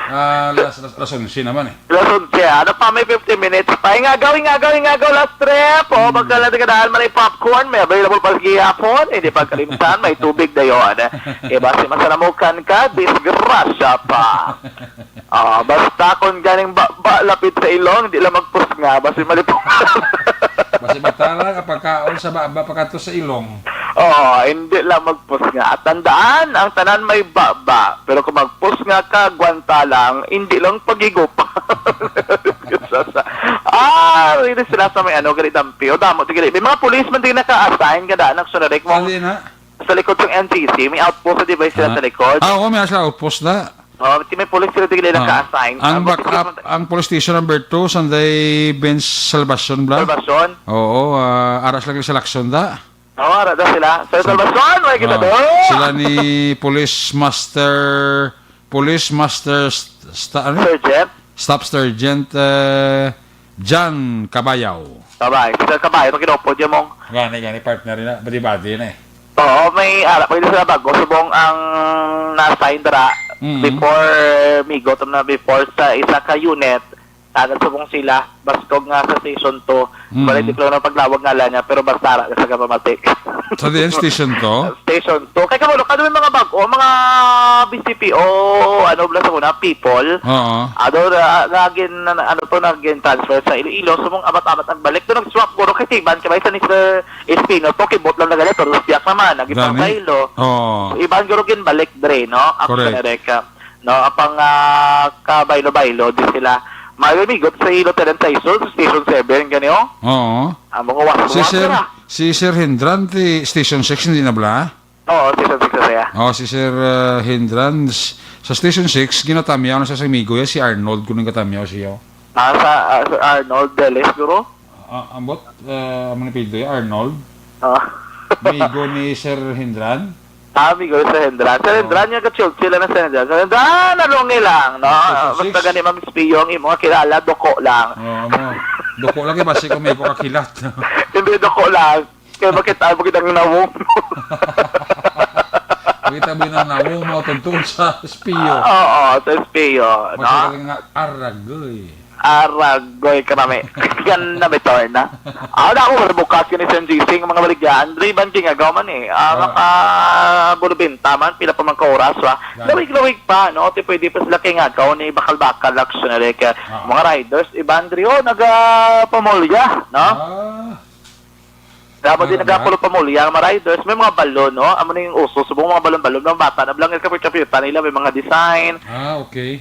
ah, las, las, las onse naman eh. Las onse, ano pa, may fifteen minutes pa. Ingagaw, ingagaw, ingagaw, last trip. O, Mm. magkala di ka daan, may popcorn, may available pa sa gihapon. Hindi pagkalimtan, may tubig dayon. Iba si masanamukan ka, disgrasya pa. Ah, basta kung ganing ba, ba, lapit sa ilong, di lang magpusnga, basi malipong. Basi matala ka pagkaon sa baba pagkadto sa ilong. Oo, hindi lang magpusnga. At tandaan, ang tanan may baba, pero kung magpusnga ka, gwanta lang, hindi lang pagigup. Ah, really sila sa may ano, gali dampi. O, damo, gali. May mga police man din naka-assign, ganda, anak, sunod, mo Sali na. sa likod ng N C C, may outpost, di ba, sila Ah. sa likod? Ah, oo, may sa outpost na. Oh, ti may police sila tigil Ah. naka-assign. Ang Ang backup, police ang police station number two, Sunday Benz Salvacion, bla? Salvacion? Oo, ah, aras lang sa Lacson da. Oo, ara da sila. Sir Sa Salvacion, may kita Ah, doon. sila ni Police Master, Police Master St-, Sta-, ano? Sergeant? Staff Sergeant, eh, John Cabayaw. Kabay. Si Sir Kabay, ito kinupod niya mong Gani, gani, partner na. Badi-badi na eh. Oo, may ara pa sila bago. Subong ang na-assign dira Mm. before Migo, tum na before sa isa ka unit, agad subong sila, baskog nga sa Station two. Mm. Bali, di ko lang paglawag ngalan niya, pero basta ara sa kapamatik. Sa diyan, Station two? Station two. Kaya kamo, kano may mga bago, mga B C P O, ano, bla sa una, people. Oo. Ano, na, nga gin-, ano to, nagin-transfer sa Iloilo. So, mong amat-amat ang balik. Doon nag-swap, guro, kay Tiban, kabay sa ni Sir Espino, to, kibot lang na gali, pero biyak naman, naging Gani? pangkaylo. Oo. So, iban guro ginbalik dre, no? Ako Correct. sa Ereka. No, apang, ah, kabaylo-baylo, di sila. May umigop sa Lieutenant Tyson, sa Station seven, gani, oh. Oo. Ang mga Si waswas Sir, na. si Sir Hindran, ti Station six, hindi na bala? Oo, Station six na siya. Oh, si Sir, ah, Hindran, s-, sa Station six, ginatamyaw na siya sa amigo ya, si Arnold, kung nagkatamyaw siya. Ah, sa, ah, Sir Arnold Delis, guro? Ah, ambot, ah, ang apelyido niya, Arnold? Ah. Amigo ni Sir Hindran? Ah, amigo ni Sir Hindran. Sir Oo. Hindran, yung ka-chill-chill lang na Sir Hindran. Sir Hindran, nalungi lang, no? Sir Six. Basta gani, Ma'am Spiyo, ang imo kakilala, duko lang. Oo, mo. Duko lang, eh, basi kung may ko kakilat. Hindi, duko lang. Kaya bakit tayo, bakit ang nawong? Kita mo yung nanawo mo, tungtong sa espiyo. Oo, sa espiyo, no? Masyado nga aragoy. Aragoy, karami. Ganda, may torna. Ah, wala ako, wala bukas yun ni Sen G C, ang mga baligya. Andre, ban, gingagaw man eh. Ah, Ah. Makabulubinta man, pila pa man ka oras, wa? Yan. Lawig-lawig pa, no? Ti pwede pa sila kay nga, kaon ni bakal-bakal, action na rin ka. Ah. Mga riders, iba, Andre, oh, nagapamulya, no? Ah. Dapat din Ah, nagapulupamulya ang mga riders. May mga balon, no? Amo na yung uso. Subong mga balon-balon. Mga bata na lang, kapit-kapitan nila. May mga design. Ah, okay.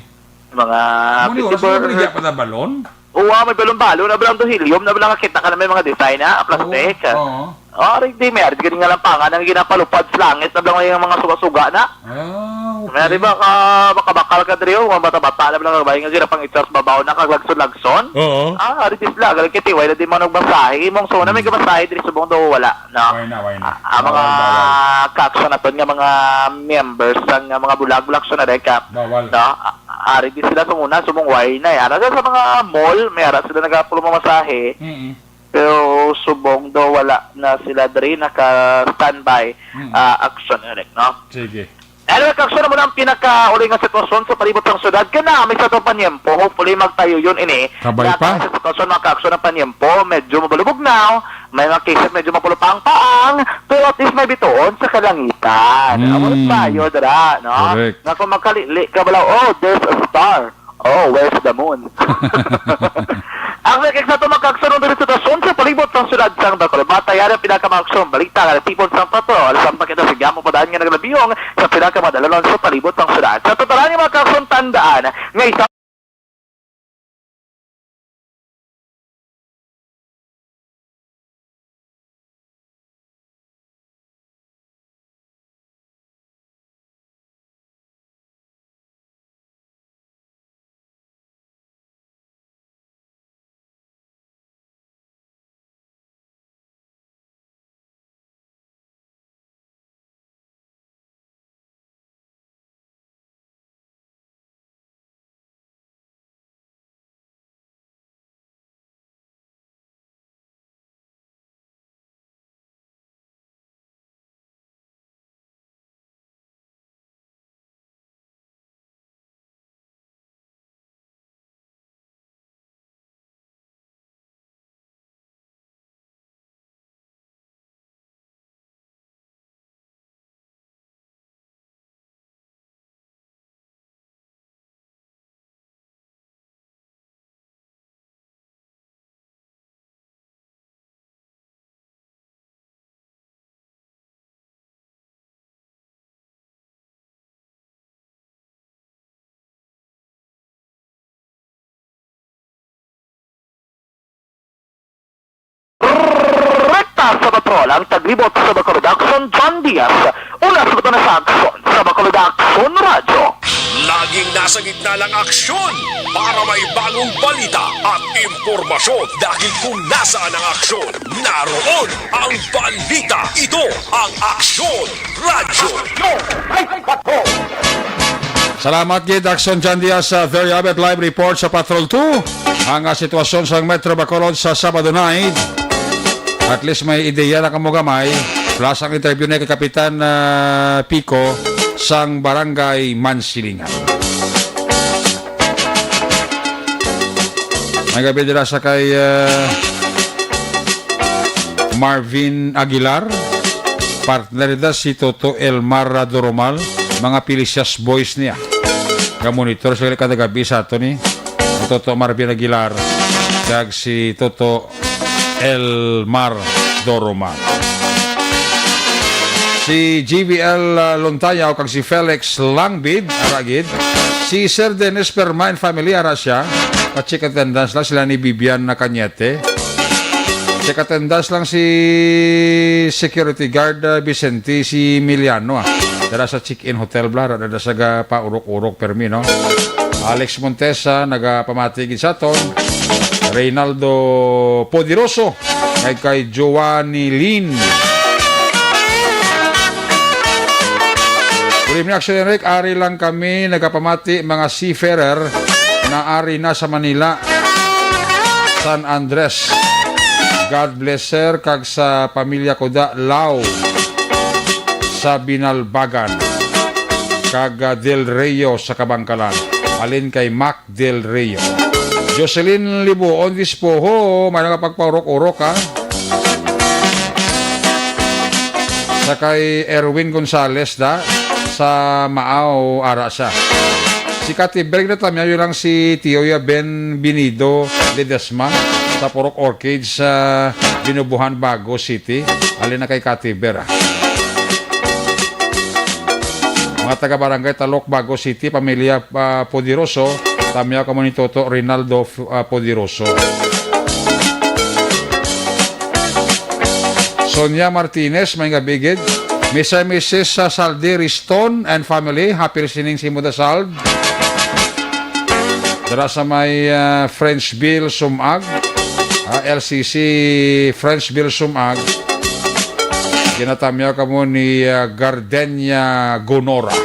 Mga Amo ni oras, festival. May mga pa na balon? Oo, may balon-balon. Na lang do helium. Na lang kakita ka na may mga design na. Plastic. Oo, oo. Ah, rin di. May arit ka din nga lang pangan. Ang ginapalupad sa langit. Na lang yung mga suga-suga na. Ah, okay. May di ba ka, makabakal ka diri, oh, mga bata-bata na lang babae nga sila pang itsas babaw na kag lagson-lagson. Oo. Ah, ari di sila, galing kay tiway na di man og masahe. Imong suna may Hmm. gamasahe diri subong daw wala, no? Why na, why na? Ah, ang mga Bawal, bawal. Ka-action naton nga mga members sang, nga mga bulag, bulag sa na ka, Bawal. no? Ah, ari di sila sumuna, subong why na, eh. Ara sa mga mall, may ara sila nagapulo mamasahe. Mm-mm. Pero subong daw wala na sila diri naka-standby, Mm. ah, action, Eric, no? Sige. Anyway, kaagsoon, amo na ang pinakauli nga sitwasyon sa palibot sang syudad. Kana, may sa atong panyempo. Hopefully, magtayo yun ini. Kabay pa. Sa sitwasyon, mga kaagsoon, ang panyempo, medyo mabalubog na. May mga cases, medyo mapulupang-paang. Pero at least may bituon sa kalangitan. Mm. Amo tayo, dira, no? Correct. Nga kung makalili ka, bala, oh, there's a star. Oh, where's the moon? Ang next nato, mga kaagsoon, ang sitwasyon sa palibot sang syudad sang Bacolod. Matay ang pinakamaagsoon balita nga natipon sang patrol sa pagkita sa gamo pa daan nga naglabihon sa pinakamadalan sa palibot sang syudad. Sa totalan nga mga kaagsoon, tandaan nga isa Rekta sa patrol ang taglibot sa Bacolod Action, John Diaz. Una sa buto na sa aksyon sa Bacolod Action Radyo. Laging nasa gitna ng aksyon para may bagong balita at impormasyon. Dahil kung nasaan ang aksyon, naroon ang balita. Ito ang Aksyon Radyo. Salamat gid, Action John Diaz, sa Very Abet Live Report sa Patrol two. Ang, ah, sitwasyon sa Metro Bacolod sa Sabado night. At least may ideya na kamo gamay. Plus ang interview na kay Kapitan, ah, Pico sang Barangay Mansilingan. May gabi dira sa kay, ah, Marvin Aguilar. Partner da si Toto Elmar Doromal. Mga Pilicias boys niya. Ga-monitor sila kada gabi sa ato ni Toto Marvin Aguilar kag si Toto Elmar Doromal. Si G V L, ah, Lontayaw kag si Felix Langbid, ara gid. Si Sir Dennis Perma and family, ara siya. Pa-check attendance lang sila ni Vivian na Cañete. Check attendance lang si security guard, ah, Vicente, si Miliano, ah. Dara sa Chick-In Hotel, bla, dara sa ga paurok-urok permi, no? Alex Montesa, nagapamati gid sa aton. Reynaldo Poderoso, kay, kay Giovanni Lin. Good evening, Action Eric. Ari lang kami nagapamati, mga seafarer na ari na sa Manila, San Andres. God bless, sir, kag sa pamilya ko da, Lao, sa Binalbagan. kag, ah, Del Rio sa Kabangkalan. Halin kay Mac Del Rio. Jocelyn Libuon Dispoho, may nga pagpaurok-urok, ha? Sa kay Erwin Gonzalez, da, sa Maaw, ara siya. Si Kati Berg na tamyaw lang si Tioya Ben Binido Ledesma sa Purok Orchid sa Binubuhan, Bago City. Halin na kay Kati Ber, ah. Mga taga Barangay Talok, Bago City, pamilya, ah, Poderoso, tamyaw kamo ni Toto Rinaldo, ah, Poderoso. Sonia Martinez, may nga bigid. Mister and Missus sa Saldi Riston and family, happy listening sa imo da Sald. Dara sa may, ah, Frenchville, Sumag. Ah, L C C Frenchville, Sumag. Ginatamyaw kamo ni, ah, Gardenia Gonora.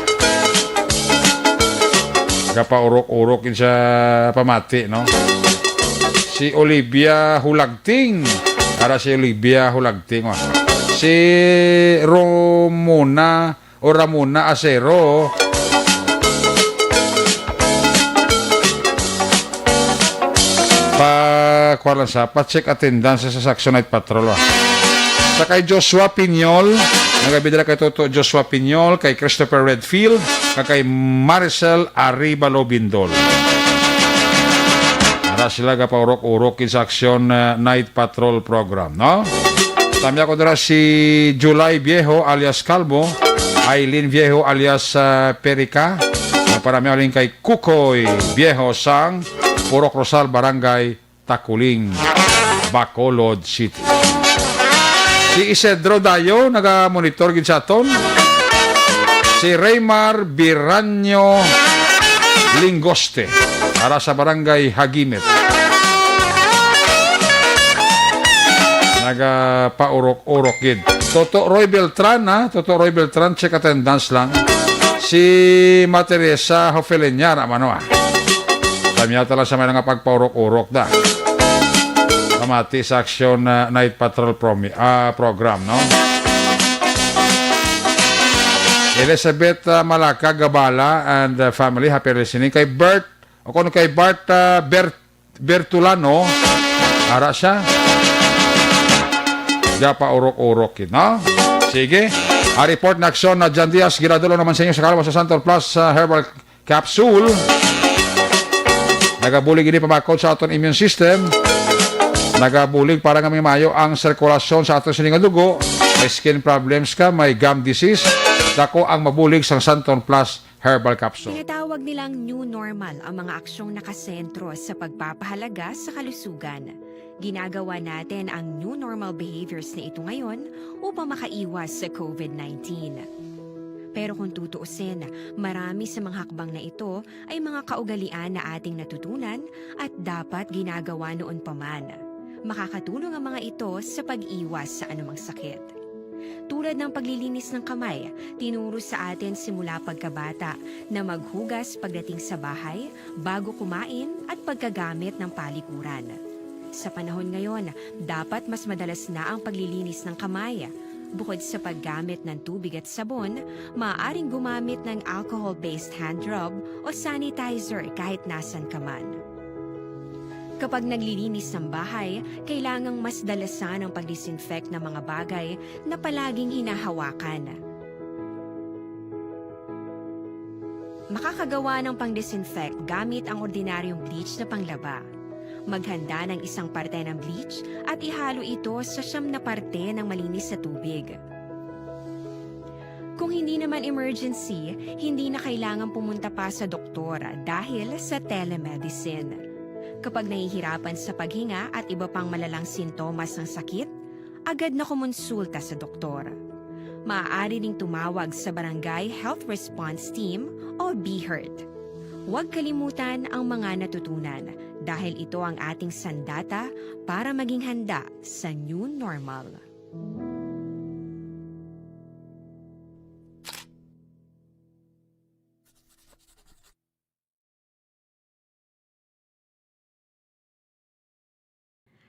Gapaurok-urok yun sa pamati, no? Si Olivia Hulagting. Ara si Olivia Hulagting, oh. Si Romona o Ramona Acero. Pa, kuwan lang sa, pa-check attendance sa Saxo Night Patrol, ah. Sa kay Joshua Piñol, nagabidala kay Toto Joshua Piñol, kay Christopher Redfield, kag kay Maricel Arevalo Bindol. Ara sila gapaurok-urok sa Aksyon, ah, Night Patrol Program, no? Tamyaw ko dira si July Viejo alias Calvo, Aileen Viejo alias, ah, Perica, ang parami halin kay Kukoy Viejo sang Purok Rosal, Barangay Taculing, Bacolod City. Si Isidro Dayo naga-monitor gid sa aton. Si Raymar Biranyo Lingoste, ara sa Barangay Hagimit. Nagapaurok-urok gid. Toto Roy Beltran, ha? Toto Roy Beltran, check attendance lang. Si Ma Teresa Hofeleña, ra man, ha? Tamyaw ta lang sa may nga pagpaurok-urok da. Pamati sa Aksyon, ah, Night Patrol promi-, ah, program, no? Elizabeth, ah, Malaka Gabala and, ah, family, happy listening. Kay Bert, o kung kay Bart, ah, Bert, Bertulano, ara siya. Gapaurok-urok yun, no? Sige. Ang report na Aksyon na Jan Diaz, giradol naman sa inyo sa kalaman sa Santon Plus, ah, Herbal Capsule. Nagabulig ini pabakod sa aton immune system. Nagabulig para nga may mayo ang sirkulasyon sa aton sining nga dugo. May skin problems ka, may gum disease, dako ang mabulig sang Santon Plus Herbal Capsule. Tinatawag nilang new normal ang mga aksyong nakasentro sa pagpapahalaga sa kalusugan. Ginagawa natin ang new normal behaviors na ito ngayon upang makaiwas sa covid nineteen. Pero kung tutuusin, marami sa mga hakbang na ito ay mga kaugalian na ating natutunan at dapat ginagawa noon pa man. Makakatulong ang mga ito sa pag-iwas sa anumang sakit. Tulad ng paglilinis ng kamay, tinuro sa atin simula pagkabata na maghugas pagdating sa bahay, bago kumain at pagkagamit ng palikuran. Sa panahon ngayon, dapat mas madalas na ang paglilinis ng kamay. Bukod sa paggamit ng tubig at sabon, maaaring gumamit ng alcohol-based hand rub o sanitizer kahit nasan ka man. Kapag naglilinis ng bahay, kailangang mas dalasan ang pag-disinfect ng mga bagay na palaging hinahawakan. Makakagawa ng pang-disinfect gamit ang ordinaryong bleach na panglaba. Maghanda ng isang parte ng bleach at ihalo ito sa siyam na parte ng malinis na tubig. Kung hindi naman emergency, hindi na kailangan pumunta pa sa doktor dahil sa telemedicine. Kapag nahihirapan sa paghinga at iba pang malalang sintomas ng sakit, agad na kumonsulta sa doktor. Maaari ring tumawag sa Barangay Health Response Team o BHERT. Huwag kalimutan ang mga natutunan dahil ito ang ating sandata para maging handa sa new normal.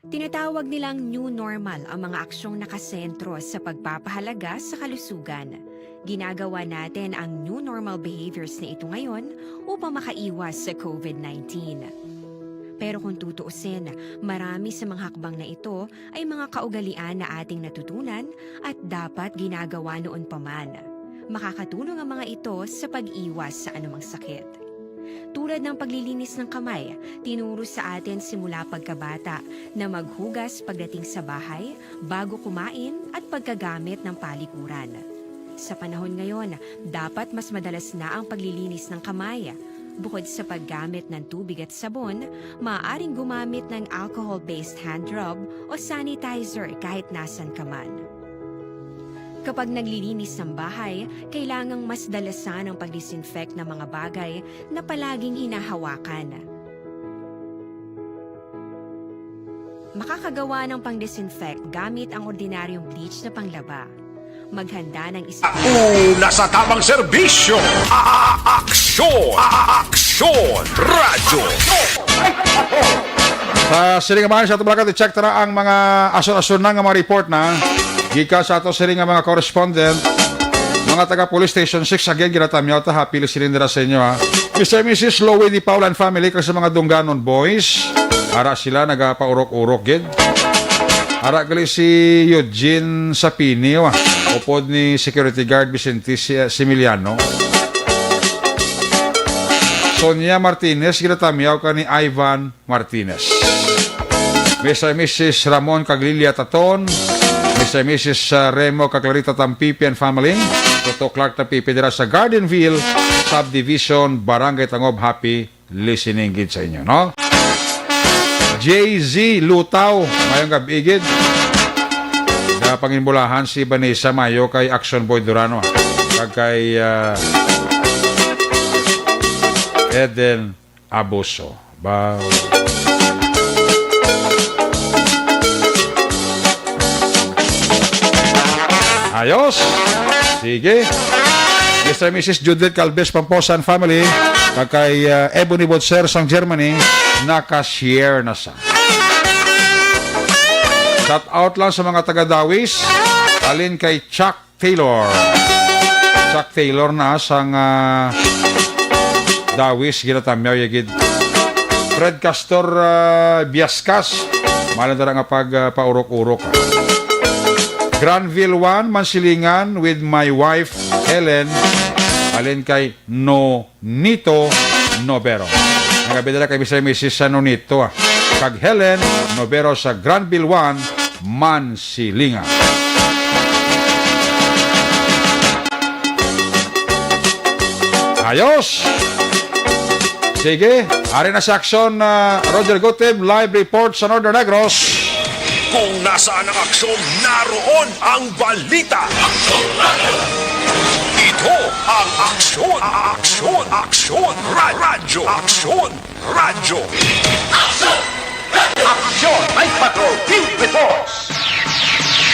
Tinatawag nilang new normal ang mga aksyong nakasentro sa pagpapahalaga sa kalusugan. Ginagawa natin ang new normal behaviors na ito ngayon upang makaiwas sa covid nineteen. Pero kung tutuusin, marami sa mga hakbang na ito ay mga kaugalian na ating natutunan at dapat ginagawa noon pa man. Makakatulong ang mga ito sa pag-iwas sa anumang sakit. Tulad ng paglilinis ng kamay, tinuro sa atin simula pagkabata na maghugas pagdating sa bahay, bago kumain, at pagkagamit ng palikuran. Sa panahon ngayon, dapat mas madalas na ang paglilinis ng kamay. Bukod sa paggamit ng tubig at sabon, maaaring gumamit ng alcohol-based hand rub o sanitizer kahit nasan ka man. Kapag naglilinis ng bahay, kailangang mas dalasan ang pag-disinfect ng mga bagay na palaging hinahawakan. Makakagawa ng pang-disinfect gamit ang ordinaryong bleach na panglaba. Maghanda ng isa Una sa tamang serbisyo, a- aksyon, a- aksyon, radyo. Sa sining man sa ato, mga ka-, i-check ta na ang mga ason-ason na nga mga report na gikan sa ato sining nga mga correspondent, mga taga Police Station six again, ginatamyaw ta, happy listening dira sa inyo, ha. Mister and Missus Louie Di Paula and family, kag sa mga Dungganon boys, ara sila nagapaurok-urok gid. Ara gali si Eugene Sapini, wa, upod ni security guard Vicente Si-, Similiano. Sonia Martinez, ginatamyaw ka ni Ivan Martinez. Mister and Missus Ramon kag Lilia Taton, Mister and Missus, uh, Remo kag Clarita Tampipi and family, Toto Clark Tampipi dira sa Gardenville Subdivision, Barangay Tangob. Happy listening gid sa inyo, no? J Z Lutaw, mayong gab-i gid. Nga panginbulahan si Vanessa Mayo kay Action Boy Durano, ah. Kag kay, ah, Eden Abuso. Ba- Ayos. Sige. Mister and Missus Judith Calves Pamposan family, kag kay, ah, Ebony Botser sang Germany, naka-share na sa. Shout out lang sa mga taga Dawis, alin kay Chuck Taylor. Chuck Taylor na sang, ah, Dawis, ginatamyaw ya gid. Fred Castor, ah, Biascas, malandara nga pag, ah, paurok-urok, ah. Granville one, Mansilingan with my wife, Helen, alin kay No Nito Nobero. Nagabida na kay Mister and Missus sa Nonito, ah, kag Helen Nobero sa Granville one, Mansilingan. Ayos! Sige, ari na sa aksyon, ah, Roger Gutib, live report sa Northern Negros. Kung nasaan ang aksyon, naroon ang balita. Ito ang Aksyon, Aksyon, Aksyon, Ra- Radyo, Aksyon, Radyo. Aksyon! Aksyon! May Patrol Field Reports!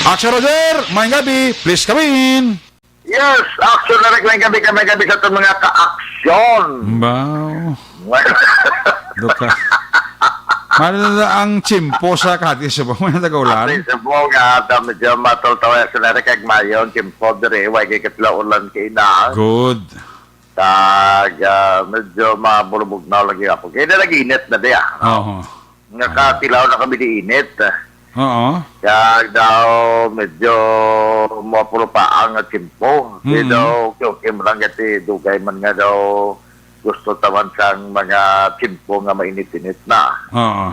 Aksyon, Roger! May gabi! Please come in! Yes, aksyon na rin, may gabi, may gabi sa itong mga ka-aksyon. Wow. Duka. Mano na ang tiyempo sa Capital Cebu? May nagaulan? Capital Cebu nga, ah, medyo matultaw sa nari kag mayon, tiyempo diri, way kay katla ulan kay na. Good. Kag, ah, medyo mabulubog na lagi ako. Kaya na lagi init na diya. Oo. Nakatilaw na kami di init. Oo. Kag daw medyo mapurupaang nga tiyempo. Di Mm. daw, okay, okay man lang, kasi dugay man nga daw gusto taman sang mga tiyempo nga mainit-init na. Oo.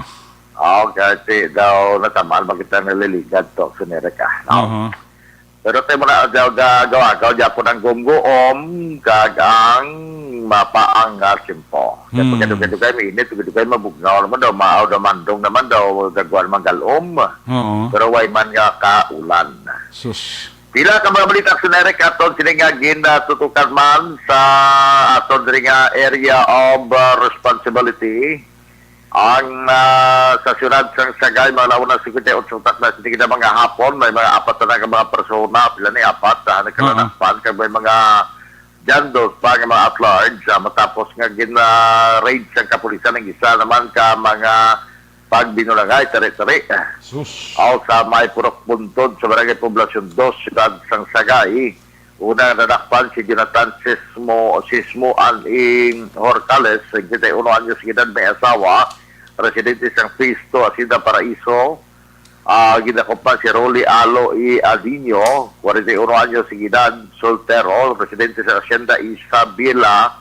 Oo, kasi daw natamaan man kita naliligad to, sinere ka, no? Oo. Pero tayo muna, daw, ga-, gawa-gawa, di ako ng gumguom, kag ang mapaang nga tiyempo. Kaya Mm. pagkadugay-dugay, mainit, pagkadugay, mabugnaw naman daw, maaw daw, mandong naman daw, gagwan man galom. Oo. Pero way man nga kaulan. Sus. Pila ka mga balita sa Eric aton sini nga ginatutukan man sa aton diri nga area of, uh, responsibility. Ang, uh, sa siyudad sang Sagay, mga launa, singkwenta y otso takna, sa tigda mga hapon, may mga apat na nga mga persona, pila ni apat, ah, nagkalanakpan, Oo. kag may mga jandos pa nga mga at large, ah, matapos nga gina-raid sang kapulisan ang isa naman ka mga Pagbinulangay, tari-tari. Sus. Aw sa may Purok Buntod sa Barangay Poblacion Dos, Siyudad sang Sagay. Una nga nadakpan si Jonathan Sismo, Sismo An Ing Horcales, singkwenta y uno anyos edad, may asawa, residente sang Phase two, Hacienda Paraiso. Ah, gidakop man si Rolly Alo E. Adinio, kwarenta y uno anyos edad, soltero, residente sa Hacienda Isabela,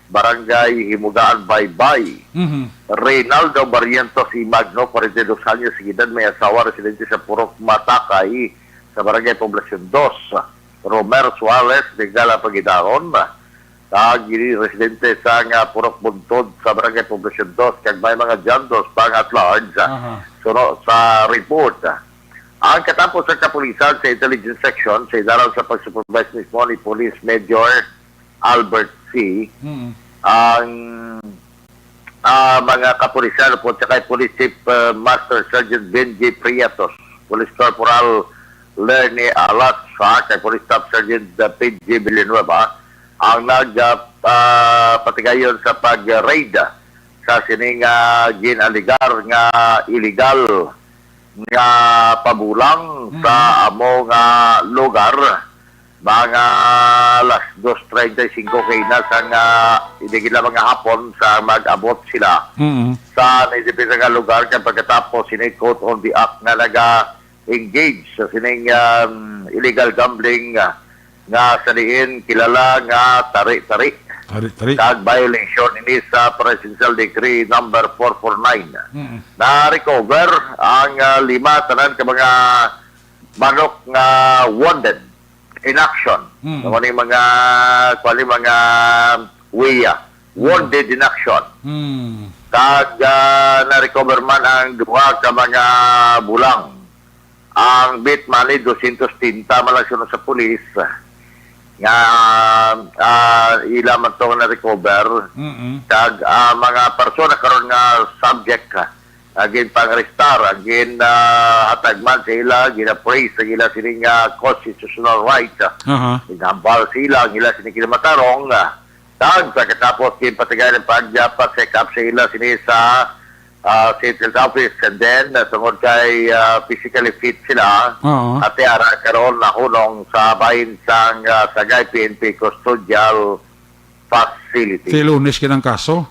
Barangay Himugaan, Baybay. Mhm. Reynaldo Barrientos E. Magno, kwarenta y dos anyos edad, may asawa, residente sa Purok Matakay, sa Barangay Poblacion Dos. Romer Suarez, legal ang pagidahon. Kag diri residente sa nga Purok Buntod sa Barangay Poblacion Dos, kag may mga John Does pa nga at large, ah, Aha. suno sa report. Ang katapos sa kapulisan sa Intelligence Section, sa ilarom sa pag-supervise mismo ni Police Major Albert C., Mm. ang, ah, mga kapulisan, upod sa kay Police Chief, ah, Master Sergeant Benji Prietos, Police Corporal Lerny Alatsa, kay Police Staff Sergeant, ah, P J Villanueva, ang nag, ah, ah, patigayon sa pag-raid sa sining, ah, gin-alegar nga illegal nga pabulang Mm. sa amo nga lugar. Mga alas dos treinta y cinco kay na sa nga, hindi gila mga hapon sa mag-abot sila Mm. sa nidipinsa nga lugar, kay pagkatapos sini, quote, on the act nga naga-engage sa sining, um, illegal gambling, ah, nga sa diin kilala nga tari-tari. Tari-tari. Kag violation ini sa Presidential Decree number four four nine. Mm. Na-recover ang, ah, lima tanan ka mga manok nga wounded in action. Mm. Ano ni mga, kuwan ni mga wiya. Wounded in action. Mm. Kag, ah, na-recover man ang duha ka mga bulang. Ang bit money, dosyentos tinta man lang suno sa pulis. Nga, ah, ila man to nga na-recover. Mm-mm. Kag, ah, mga persona karon nga subject, ah, nga ginpang-arrestar, ang gin, ah, hatag man sa ila, gin-appraise sa ila sining, ah, constitutional rights, ah. Aha. Ginhambal sa ila ang ila sining kinamatarong, ah. Kag pagkatapos, ginpatigay ang pag-, ah, pa-check up sa ila sini sa, ah, state health office, and then, ah, tungod kay, ah, physically fit sila, Oo. Ati ara karon nahunong sa bahin sang, ah, Sagay P N P Custodial Facility. Ti Lunes kinang kaso?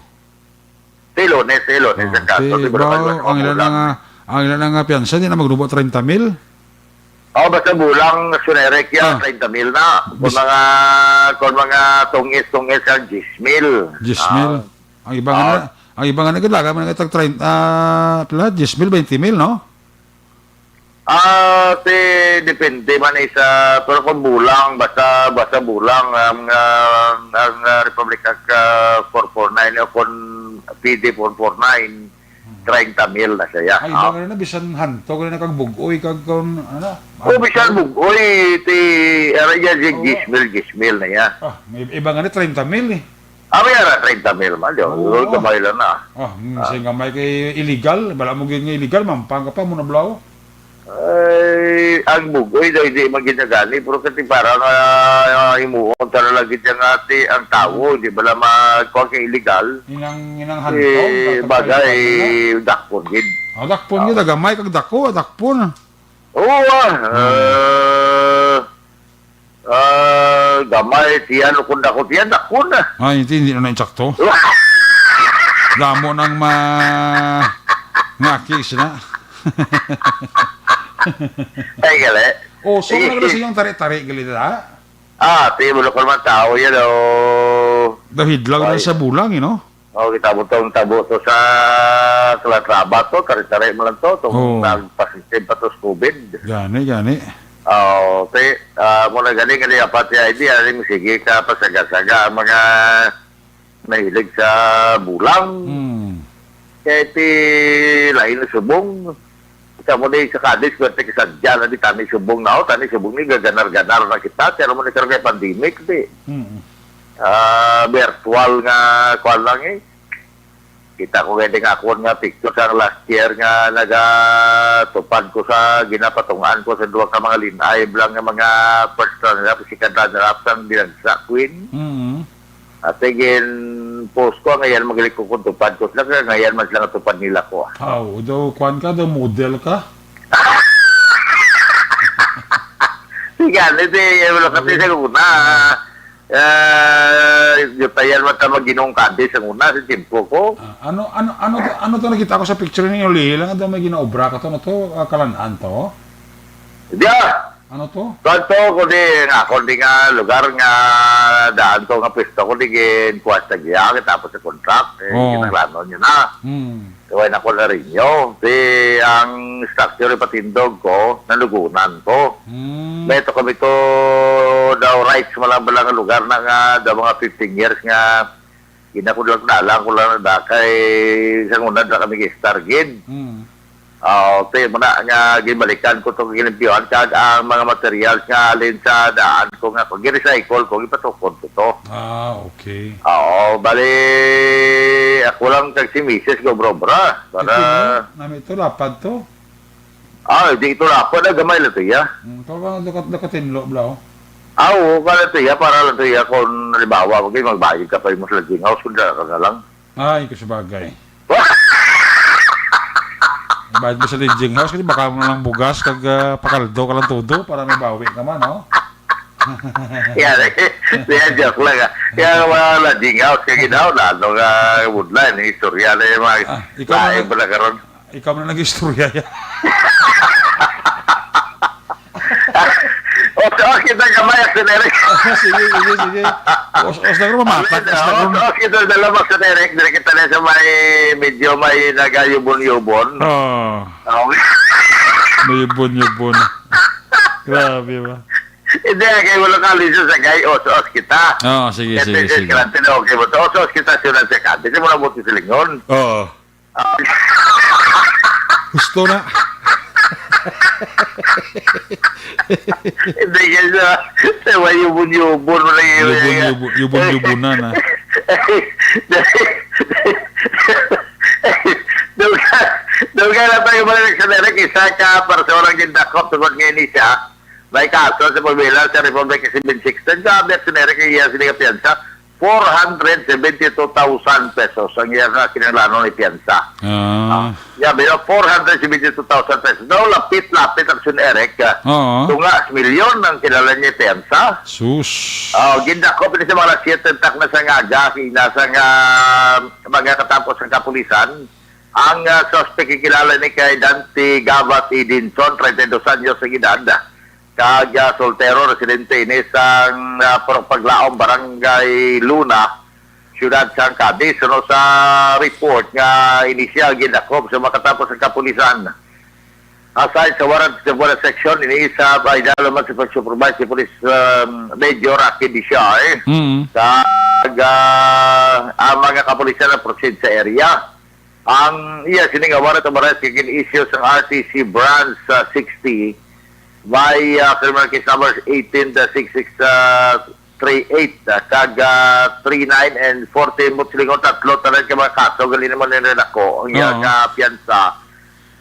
Ti Lunes, ti Lunes Oh, ang kaso, ti di ba, ba, ang ilan lang, ah, ang ilan lang, ah, piyansa, di na magrubo treinta mil? Oh, basta bulang, sunere kya, Ah. treinta mil na. Kung Bis- mga, kung mga tungis-tungis ang diyes mil. Diyes mil. Ah. Ang iba nga Ah. na, ang iba nga nagkalaga man nga tag treinta, ah, pila, diyes mil, baynte mil, no? Ah, ti, depende man isa, pero kung bulang, basta, basta bulang, ang, ah, ang, ah, Republic Act, ah, four four nine o kung P D four four nine, Hmm. treinta mil na siya. Ay, iba Ah. nga na, bisan hanto, nga na kag bug-oy, kag kun, ano, O, bisan bug-oy, ti, ara niya, di, Oo. diyes mil, diyes mil na niya. Ah, may iba nga na, treinta mil eh. Ah, may ara, treinta mil man, di, Oo. Gamay lang na. Ah, hmm, Ah. sing gamay kay illegal, bala mo gid nga illegal, mampang ka pa, mo na blaw. Ay, ang bug-oy daw, hindi man ginagani, pero kasi para nga, ah, himuon, tara lagi siya nga, ti, ang tao, hindi bala mag-, kuwan kay illegal. Inang, inang Eh, hanto, tatapay bagay, ka na. Dakpon gid. Ah, dakpon Ah. gid, gamay kag dako, dakpon. Oo, ah. Hmm. Ah, ah, gamay, tiyan, o kung dako, tiyan, dako na. Ay, hindi, hindi na insakto. Damo nang ma-, ngakis na. Ay, gali. Oh, so, Eh, ano na sa iyong tari-tari, gali na? Ah, ti, wala ko naman tao yan, oh. Dahil lang Ay. sa bulang, eh, no? Oh, kita mo tong tabo to sa Calatrava to, tari-tari mo lang to, tong Oo. nagpasitive pa to sa covid. Gani, gani. Oh, ti, ah, mo na gani, gani, apat ya, hindi, aling sige ka, pasaga-saga, ang mga mahilig sa bulang. Hmm. Kaya ti, lain na subong. Sa mo di sa kadis, swerte ka sa dyan, di tani subong na, oh, tani subong ni, gaganar-ganar na kita, pero mo ni karon kay pandemic, di. Hmm. Ah, virtual nga, kuwan lang eh. Kita ko gani nga ako nga picture sa last year nga nagatupad ko sa, ginapatungaan ko sa duha ka mga linayb lang nga mga first runner-up, second runner-up sang Binagsa Queen. Mm. At again, post ko, ngayon magaling ko kung tupad ko sila, kaya ngayon man sila nga tupad nila ko. Aw, daw, kwan ka, daw model ka? Sige, ano, di, eh, wala kasi sa una. Ah, di pa yan mata maginong kadi sa una, sa tiempo ko. Ah, ano, ano, ano, to- ano to nakita ko sa picture ninyo, Lihil? Ang daw may ginaobra ka to, ano to? Ah, kalanaan to? Diya! Ano to? Kuwan to, kundi nga, kundi nga lugar nga daan to nga pwesto, kundi gin kuwan sa giya, tapos sa contract, eh, Oo. Ginaklanon yun na. Hmm. Kaway na ko na rin yun. Si, ang structure ipatindog ko, nalugunan ko. Hmm. May ito kami to daw rights, malang-malang nga lugar na nga, daw mga fifteen years nga, ginakudlak-dalan ko lang na kay sa una na kami kay Stargate. Hmm. Ah, okay, muna nga gibalikan ko to, gilimpyuhan, kag ang mga materials nga alin sa daan ko nga, kung gi-recycle ko, gipatukod ko to. Ah, okay. Oo, bali, ako lang kag si misis go obra-obra. Para Ito, no? Nami ito, lapad to. Ah, di ito lapad, ah, gamay lang to, ya. Hmm, kung ano, dakat, dakatinlo, bla, oh. Ah, oo, para to, ya, para lang to, ya, kung halimbawa, okay, magbayad ka pa yung mas lodging house, kung dala ka na lang. Ay, kasabagay. Bayad mo sa lodging house, kasi baka mo lang bugas, kag, ah, pakaldo ka lang todo, para may bawi ka man, no? Yan, eh. Yan, joke lang, ah. Yan, mga lodging house, kaya ginaw na, ano nga, woodline, istorya na yung mga Ah, ikaw lain na, pala karon. Ikaw na nag-istorya yan. Os-os kita gamay, Action Eric. Sige, sige, sige. Os-os na ko, mamatak. Os na ko. Os-os kita dala, Action Eric. Dili kita na sa may, medyo may nagayubon-yubon. Oh. Okay. May yubon-yubon. Grabe ba? Hindi, kay wala ka liso sa gay, os-os kita. Oh, sige, Kaya sige, pwede sige. Ka lang, pero okay mo to. Os-os kita, sila sa ka. Hindi mo na buti silingon. Oo. Ah. Gusto na. Hindi, kaya sa, sa may yubon-yubon mo lang yun. Yubon-yubon, yubon-yubonan, ah. Dugay, dugay lang tayo, balik sa Derek. Isa ka personang gindakop tungod nga ini siya may kaso sa pagbilang sa Republic Civil Sixteen. Sa Action Eric, iya sila piyansa, four hundred seventy-two thousand pesos ang iya nga kinahanglanon ni piyansa. Ah. Ah, ya, pero four hundred seventy-two thousand pesos. Daw lapit-lapit, Action Eric, ah, Oo. Tunga sa milyon ang kinahanglan niya piyansa. Sus. Ah, gindakop ini sa mga alas siyete tak na sa ngaga, kinasa nga mga katapos ang kapulisan. Ang, ah, suspect gikilala ni kay Dante Gabat Edinson, treinta y dos anyos ang edad. Kag, ah, soltero, residente ini sang, ah, Purok Paglaom, Barangay Luna, siyudad sang Cadiz. Suno sa report nga inisyal, gindakop sa makatapos ang kapulisan. Aside sa warrant of arrest section, ini isa ba idalo man sa pag-supervise si Police, um, Major Aki Disiay. Mm. Kag, ah, ang mga kapulisan na proceed sa area. Ang iya sini nga warrant of arrest nga gin-issue sang R T C Branch, ah, sixty, may, ah, criminal case numbers eighteen dash six six, ah, three eight, ah, kag, ah, three nine and fourteen mo silingon, tatlo tanan ka mga kaso, gali naman ni nako ang iya Oo. Nga piyansa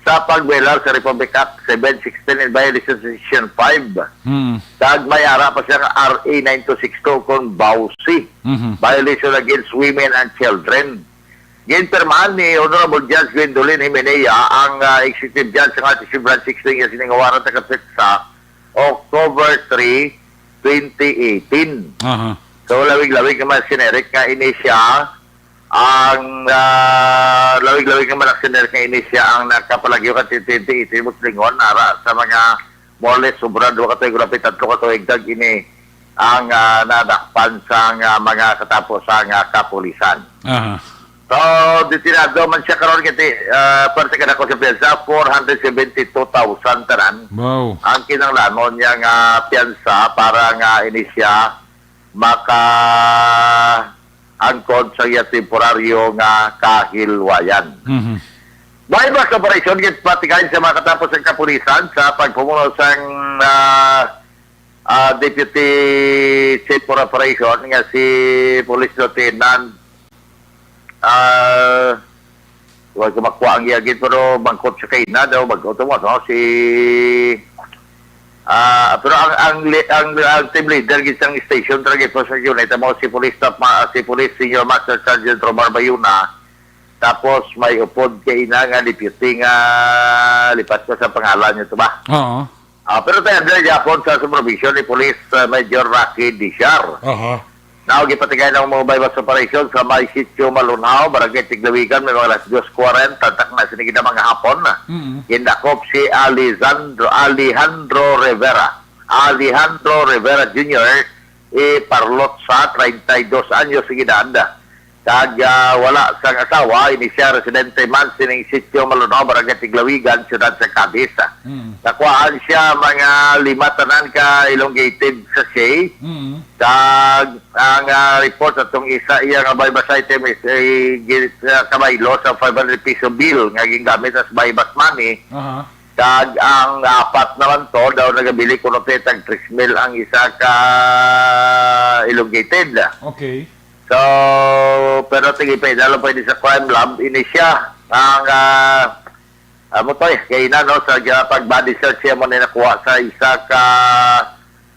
sa pagbelar sa Republic Act seven sixteen in violation sa Section five. Hmm. Kag may ara pa siya nga R A nine two six two kung bawsi. Mhm. Violation against women and children. Ginpirmahan ni Honorable Judge Gwendolyn Jimenea ang, ah, Executive Judge sa Action Branch sixteen nga sining warrant nakapit sa October three, twenty eighteen. Aha. So, lawig-lawig naman si Eric nga ini siya ang, ah, lawig-lawig naman si Eric nga ini siya ang nakapalagyo ka twenty eighteen mo silingon ara sa mga more or less sobra duha ka tuig, lapit tatlo ka tuig, kag ini ang, ah, nadakpan sang, ah, mga katapos sang, ah, kapulisan. Aha. So, detinado man siya karon kay, ah, parte ka na ko sa piyansa, four hundred seventy-two thousand tanan. Wow. Ang kinahanglanon niya nga piyansa para nga ini siya maka angkon sa iya temporaryo nga kahilwayan. Mhm. May mas operasyon gid patikain sa mga katapos ang kapulisan sa pagpumuno sang, ah, ah, Deputy Chief for Operation nga si Police Lieutenant, ah, wala ko makuha ang iya gid, pero bangkot siya kay na daw, bangkot mo, no? Si, Ah, pero ang, ang li-, ang, ang team leader gid sang station traffic enforcement unit, amo si Police Staff Ma-, si Police Senior Master Sergeant Romar Bayuna, tapos may upod kay ina nga deputy nga lipat ko sa pangalan niya to ba? Oo. Ah, pero tayo under yapon sa supervision ni Police, ah, Major Rocky Dishar. Aha. Now, gipatigay ang mga buy-bust operation sa may Sitio Malunhaw, Barangay Tiglawigan, may mga alas dos kwarenta, tak na sini gid mga hapon. Mm. Gindakop si Alessandro, Alejandro Rivera. Alejandro Rivera Junior, eh, parlot sa treinta y dos anyos sa edad. Kag, ah, wala sang asawa, ini siya residente man sining Sitio Malunhaw, Barangay Tiglawigan, Siyudad sa Cadiz. Mm. Nakuhaan siya mga lima tanan ka elongated sachet. Mm. Kag ang, ah, report atong isa iya nga buy-bust item is, eh, gi-, ah, kabaylo sa five hundred peso bill nga gingamit as buy-bust money. Aha. Kag ang apat naman to daw nagabili kuno kay tag tres mil ang isa ka elongated. Okay. So, pero sige pa, idalo pa ini sa crime lab, ini siya ang, ah, amo to eh, kay ina, no, sa ga-, pag body search siya mo na nakuha sa isa ka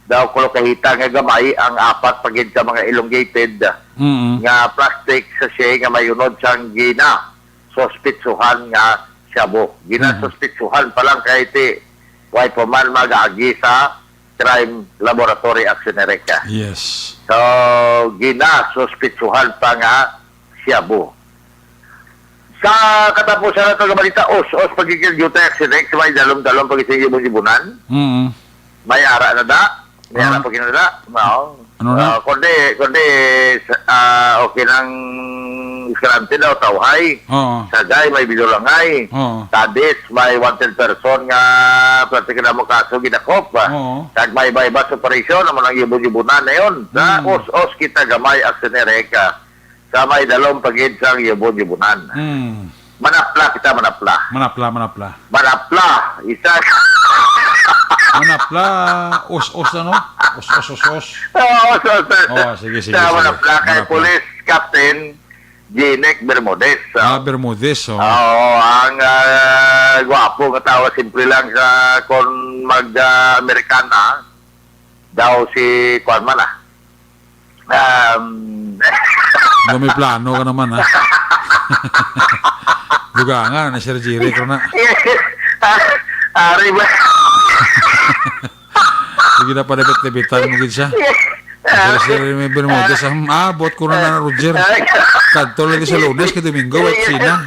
daw kulo kahita nga gamay ang apat pa gid ka mga elongated Mm-mm. nga plastic sachet nga may unod sang gina suspitsuhan nga shabu. Mhm. Ginasuspitsuhan pa lang kay ti way pa man mag-agi sa crime laboratory action ni Reka. Yes. So, ginasuspitsuhan pa nga shabu. Sa katapusan na ito nga balita, os-os pagkikil jutay action Rex, may dalom-dalom pag-ising yubon-yubunan. Mm. May ara na da. May ara Ah. pag na da. Mao. Ano na? Ah, kundi, kundi, ah, okay nang Escalante daw, Tauhay. Oo. Sagay, may Bidulangay. Oo. Cadiz, may wanted person nga pwerte ka na mo kaso gidakop. Oo. Kag may buy-bust operation, amo nang yubon-yubunan na yun. Sa Mm. os-os kita gamay, action ni Reka. Sa may dalom pa gid sang yubon-yubunan. Mm. Manapla kita, manapla. Manapla, manapla. Manapla, isa. Manapla, os-os na, no? Os-os, os-os. Oo, os-os, os-os. Oh, sige, sige, Sa sige. manapla kay Manapla. Police Captain Jinek Bermudez, Ah, ah. Bermudez, oh. Oo, ang, ah, gwapo nga tawo, simple lang sa kon mag, ah, Amerikana, daw si, kuwan man, ah. Um, Daw may plano ka naman, ha? Duga nga, na Sir Jerry, pero na. Ari ba? Sige na, palibit-libitan mo gid siya. Sir, Sir, may Bermudez, ah, ah, bot ko na na, Roger. Kadto lagi sa Lunes, kay Domingo, wait, Sina.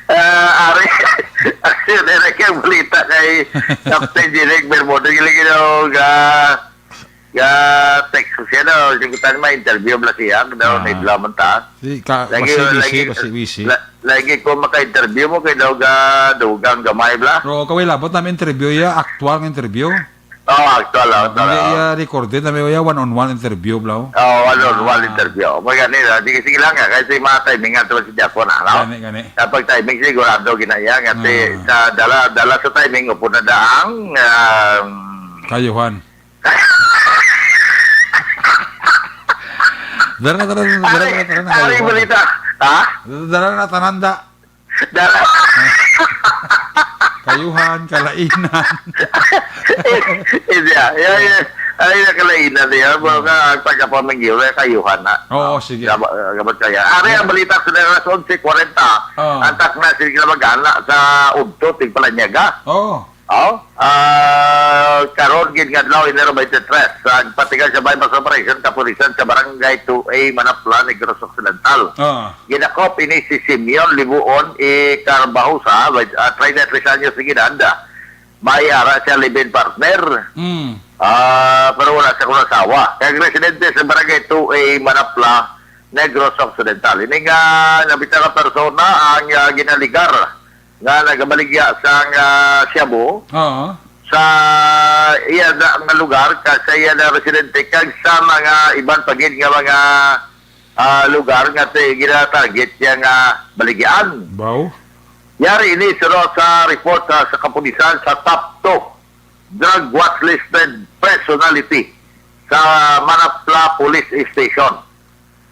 Ah, ari. Actually, na kay balita kay Captain Jerry Bermudez, gila-gila, ga, ga text ko siya, no? Singkutan, may interview bala siya, no? Ah. May bala man ta. Si ka-, Lagi, basi busy, lagi, basi busy. la-, lagi ko maka-interview mo, kay daw ga dugang gamay bala. Pero kaway labot namin interview, ya, actual nga interview. Oh, actual, oh, actual, Hindi, oh. ya, recorded namin, ya, one-on-one interview bala, oh. Oh, one-on-one Ah. interview. May gani, ah, sige, sige lang, ah, kasi mga timing nga to si Japo na, no? Gani, gani. Kapag timing, sigurado ginaya, nga ti, Ah. sa dala, dala sa timing, upo na daang, um, Kayuhan. Dara na, dara na, dara na, Ari, dara na, ari, kayuhan. balita. Ha? Dara na, tananda. Dara. Kayuhan, kalainan. Hindi, ah. Yan, yan. Ay, yung kalainan, yan. Mga pagkapamangyo, yung kayuhan, ha? Oo, sige. Gaba-, gabot kaya. Ari, ang balita sa alas onse kwarenta, Ah. ang takna, sige na mag-ana sa Udto, Tigpalanyaga. Oo. Oh, ah, karon gid nga adlaw, Enero twenty-three, sa patigan sa buy-bust operation kapulisan sa Barangay two A, Manapla, Negros Occidental. Ah. Gidakop ini si Simeon Libuon E. Carbajosa, ah, treinta y tres anyos de edad. May ara siya live-in partner. Mm. Ah, pero wala siya kuno asawa. Kag residente sa Barangay two A, Manapla, Negros Occidental. Ini nga nabitang nga persona ang, ah, ginaligar nga nagabaligya sang, ah, shabu Oo. sa iya na nga lugar, ka, sa iya na residente, kag sa mga iban pa gid nga mga, ah, lugar nga ti-, gina-target niya nga baligyaan. Baw? Yari ini suno sa report sa, sa kapulisan sa top two drug watchlisted personality sa Manapla Police Station.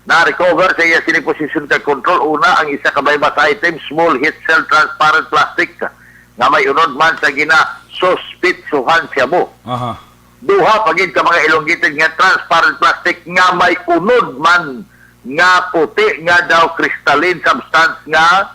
Na-recover sa iya sini possession kag control, una, ang isa ka buy-bust item, small heat-sealed transparent plastic nga may unod man sa gina suspitsuhan shabu. Aha. Duha pa gid ka mga elongated nga transparent plastic nga may unod man nga puti nga daw crystalline substance nga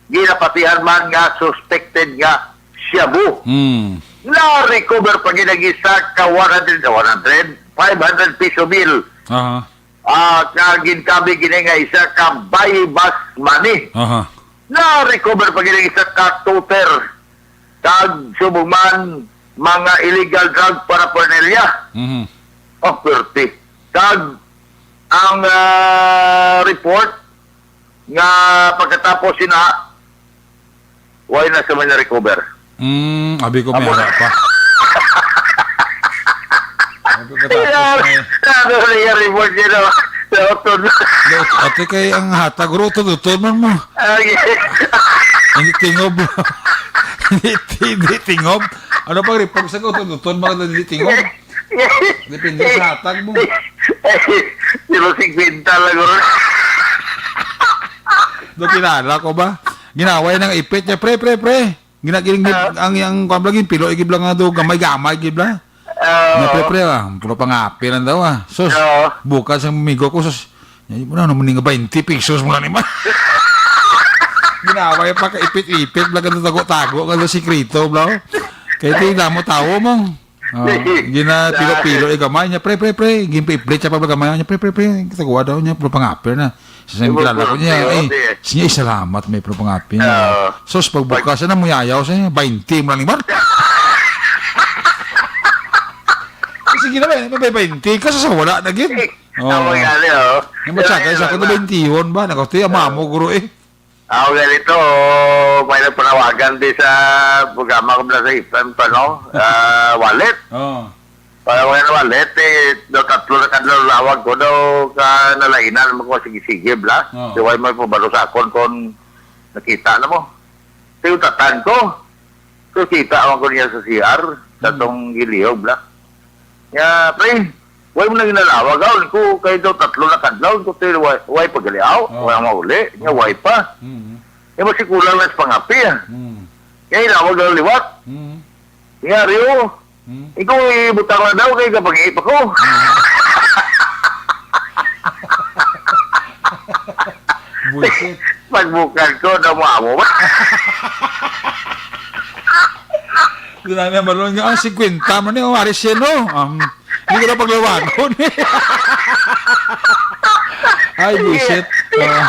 ginapatihan man nga suspected nga shabu. Hmm. Na-recover pa gid ang isa ka one hundred, one hundred, five hundred peso bill. Aha. Ah, nga gintabi gini nga isa ka buy bus money. Aha. Na-recover pa gid ang isa ka toter kag subong man mga illegal drug paraphernalia. Mhm. Oh, perte. Kag ang, ah, report nga pagkatapos sina, why na sa may na-recover? Mm, abi ko may Amo. Ara pa. Abi ko katapos Iya, na eh. Ano na yung report niya na? Sa utod. Lot, ate kay ang hatag ro, utod-utod man mo. Ah, yes. Hindi tingob. Hindi ti-, hindi tingob. Ano pang report sa ko, utod-utod, mga hindi tingob. Depende sa hatag mo. Pero singkwenta lang, guro. Do kilala ko ba? Ginaway nang ipit niya, "Pre, pre, pre." Ginagiling Ah. ang, ang, kuwan bla, ginpilo, igib lang nga do, gamay-gamay, igib lang. Ah. Na, "Pre, pre, ah, puro pangapi lang daw, ah." Sus, Ah. bukas ang amigo ko, sus, "Yan mo na, ano mo ning twenty pesos mo lang naman?" Ginaway pa ka ipit-ipit, bla, ka tago-tago, ka sikreto, bla. Kaya tingnan mo, tawo mo. Oh, ginapilo-pilo, eh, gamay niya, "Pre, pre, pre." Ginpaiplit siya pa, gamay niya, "Pre, pre, pre." Kita ko daw niya, pero pangapir na. Sa Ibo kilala ko niya, eh, sige. Sige, salamat, may pero pangapir niya. Oo. Sus, pagbukas na, muyayaw siya, "Bainti mo lang, Iman." Sige na ba, may bainti ka sa wala na gid. Eh, Oh. Tama nga, oh. Yung matsaka, Pero isa ko na yun, bainti yun ba? Nakaw, tiya, mamo, guro, eh. Ako ganito, may nagpanawagan di sa programa ko na sa F M pa, no? Ah, wallet. Oh. Para wala na wallet, eh, daw tatlo na kadlaw lawag ko daw ka nalainan mo ko sige-sige, bla. Oh. Di wala may pabalo sa akon kung nakita na mo. Sa yung tatan ko, so kita ako ko niya sa C R, sa Hmm. tong gilihog, bla. Nga, pre, way mo na ginalawag, aw, ko, kayo daw tatlo na kadlaw, ko, te, way, way pa gali, aw, Oo. way ang mauli, nga, Oo. way pa. Mm. Nga, mas kulang na sa pangapi, ah. Mm. Nga, ilawag na liwat. Mm. Nga, Rio, Mm. ikaw, ibutang na daw, kay kapag-iip ako. Mm. Buisit. Pagbukad ko, daw mo amo ba? Doon namin ang balon nga, "Ah, singkwenta man eh, oh, ari siya, no?" Um, hindi ko na paglawagon. Ay, buisit. Ah.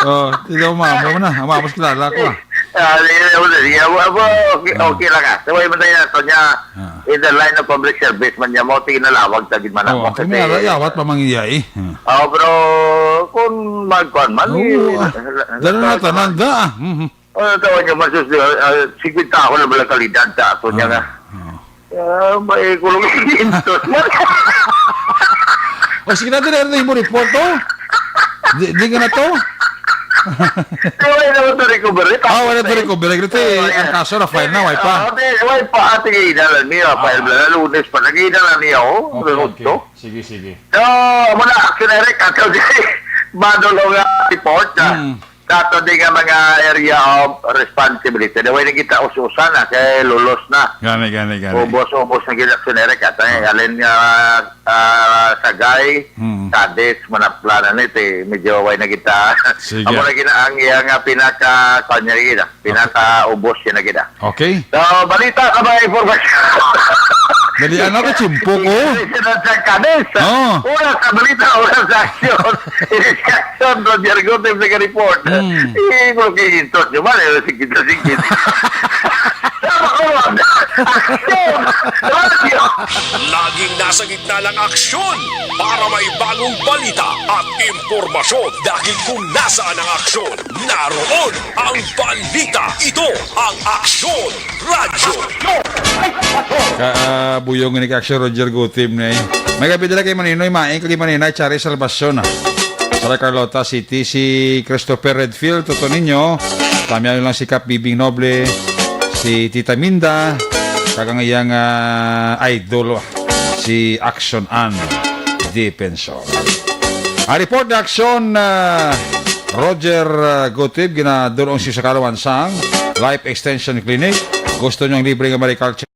Oh, ikaw, mamo na. Ang mamo, kilala ko, ah. Ah, hindi na, wala. Hindi ako, ako, okay, Ah. okay lang, ah. Sabay man tayo na to niya, Ah. in the line of public service man niya, mo, tingin na lawag sa gid man Oh, ako, kami kasi ala, yawat pa mangiya, eh. Ah. Oh, bro, kung magkuhan man, Oo, eh, ah. la-, la-, Dala na la-, tanan, da, ah. Mhm. Ano tawag niya, masus-, ah, ah, singkwenta ako na bala kalidad sa ato niya Ah, nga. ah. Ah, may kulong pintos man. O, sige na, dali, ano yung report to? Di, di ka na to? Di, wala naman to recovery. Ah, wala to recovery. Kasi Oh, yeah. ang kaso na file na, way pa. Ah, di, way pa. Ah, sige, inalan niya. Ah. File na, Lunes pa. Nag-inalan niya, oh. Okay, Lunes okay. to. Sige, sige. So, muna, Action Eric, ato di, Badolo nga report, ah. Hmm. Sa ato di nga mga area of responsibility. Di, way na kita us-usan, ah, kay lulos na. Gani, gani, gani. Ubos-ubos na gid, Action Eric, at ang Ah. alin nga, ah, Sagay, Hmm. Cadiz, Manapla na ni, ti, medyo way na kita. Sige. Amo na gina ang iya nga pinaka, kanya gid, ah. Pinakaubos siya na gid, ah. Okay. So, balita sa mga impormasyon. Dali, ano ka, tsimpo ko? President sa Cadiz. Oh. Oras sa balita, oras sa aksyon. Ini si Aksyon, Roger Gutierrez, nag-report. Hmm. Eh, kung kikintos nyo man, eh, sige, sige. Tama ko, Ron. Aksyon! Radyo! Laging nasa gitna ng aksyon para may bagong balita at impormasyon. Dahil kung nasaan ang aksyon, naroon ang balita. Ito ang Aksyon Radyo. Ka, ah, buyong ni Aksyon Roger Gutim ni. May gabi dala kay Maninoy Maing, kay Maninoy Chari Salvacion, ah. Sa Carlota City, si Christopher Redfield, Toto Niño, tamihan lang si Kap Bibing Noble, si Tita Minda, kag ang iyang, ah, idol, ah, si Action Ann Defensor. Ang report ni Action, ah, Roger, ah, Gutib, ginadulong si sa Kalawansang Life Extension Clinic. Gusto nyo ang libre nga mariculture?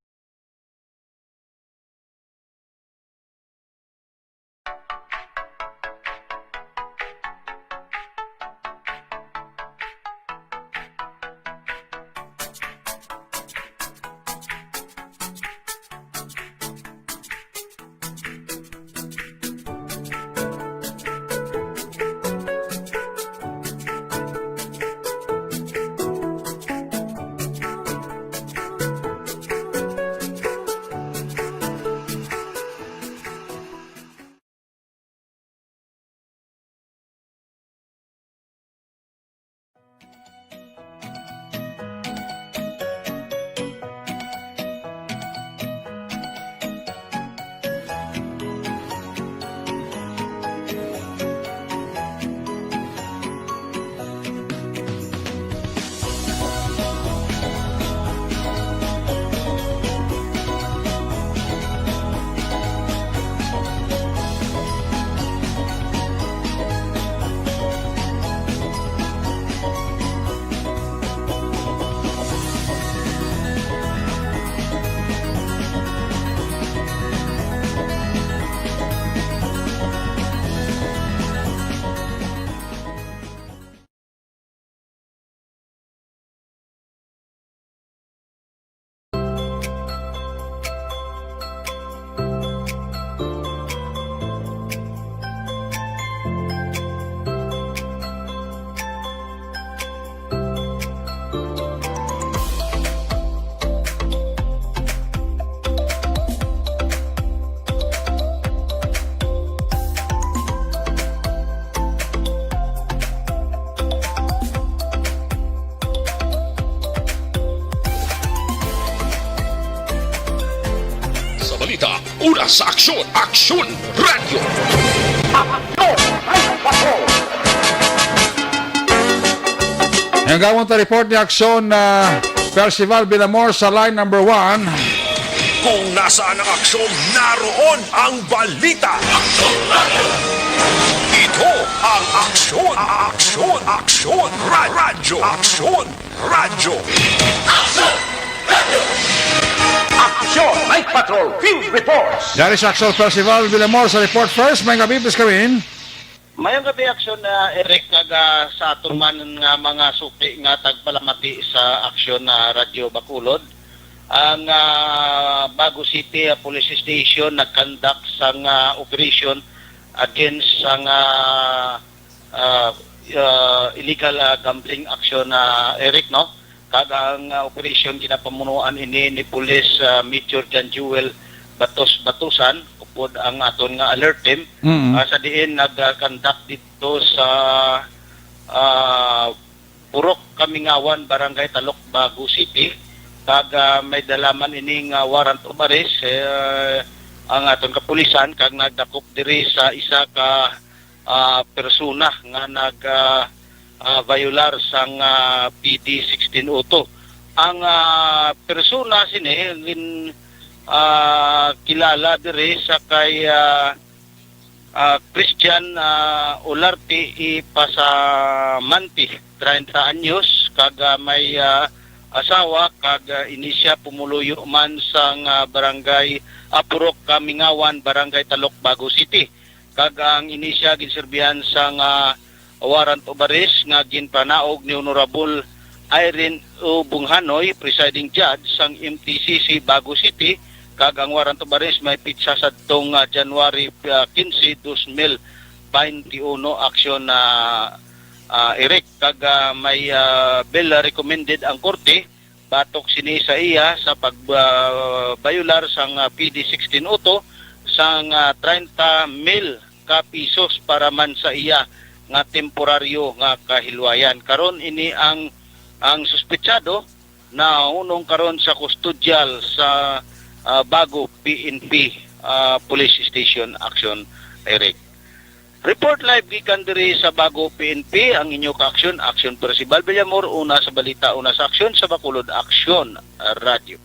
Sa balita, una sa aksyon, Aksyon Radyo. Aksyon! Ay, patrol! Ang gamon ta report ni Aksyon, ah, Percival Villamor sa line number one. Kung nasaan ang aksyon, naroon ang balita. Aksyon Radyo. Ito ang Aksyon, Aksyon, Aksyon Ra- Radyo. Aksyon Radyo. Aksyon! Radyo! Aksyon! Night Patrol Field Reports! Dari sa Aksyon Percival Villamor sa Report First. May gabi, please, Kawin. Mayong gabi, Aksyon, ah, Eric, kag, ah, sa aton man nga mga suki nga tagpalamati sa Aksyon, ah, Radyo Bacolod. Ang, ah, Bago City, ah, Police Station nag-conduct sang, ah, operation against sang, ah, ah, ah, illegal, ah, gambling action, ah, Eric, no? Kag ang, ah, operasyon ginapamunuan ini ni Police, ah, Major John Jewel Batos Batusan, upod ang aton nga alert team, Mm. ah, sa diin nag-conduct dito sa, ah, Purok Kamingawan, Barangay Talok, Bago City. Kag, ah, may dala man ini nga warrant of arrest, eh, ang aton kapulisan, kag nagdakop diri sa isa ka ah, persona nga nag, ah, ah, violar sang, ah, P D sixteen oh two. Ang, ah, persona sini gin, ah, kilala diri sa kay, ah, ah, Christian, ah, Olarte Ipasamanti, treinta anyos, kag, ah, may, ah, asawa, kag, ah, ini siya pumuluyo man sang, ah, barangay, ah, Purok Kamingawan, Barangay Talok, Bago City. Kag ang ini siya ginserbihan sang, ah, warrant of arrest nga ginpanaog ni Honorable Irene O. Bunghanoy, Presiding Judge sang M T C C Bago City, kag ang warrant of arrest may pitsa sadtong, ah, January, ah, quince, dos mil veintiuno, aksyon na, ah, Eric, kag, ah, may, ah, bail recommended ang korte. Batok sini sa iya sa pag, ah, bayular sang, ah, P D sixteen oh two sang, ah, treinta mil ka pisos para man sa iya nga temporaryo nga kahilwayan. Karon ini ang, ang suspetsado nahunong karon sa kustodyal sa, ah, Bago P N P, ah, Police Station, aksyon, Eric. Report live gikan diri sa Bago P N P, ang inyo ka-aksyon, Aksyon Percival Villamor, una sa balita, una sa aksyon, sa Bacolod Aksyon Radyo.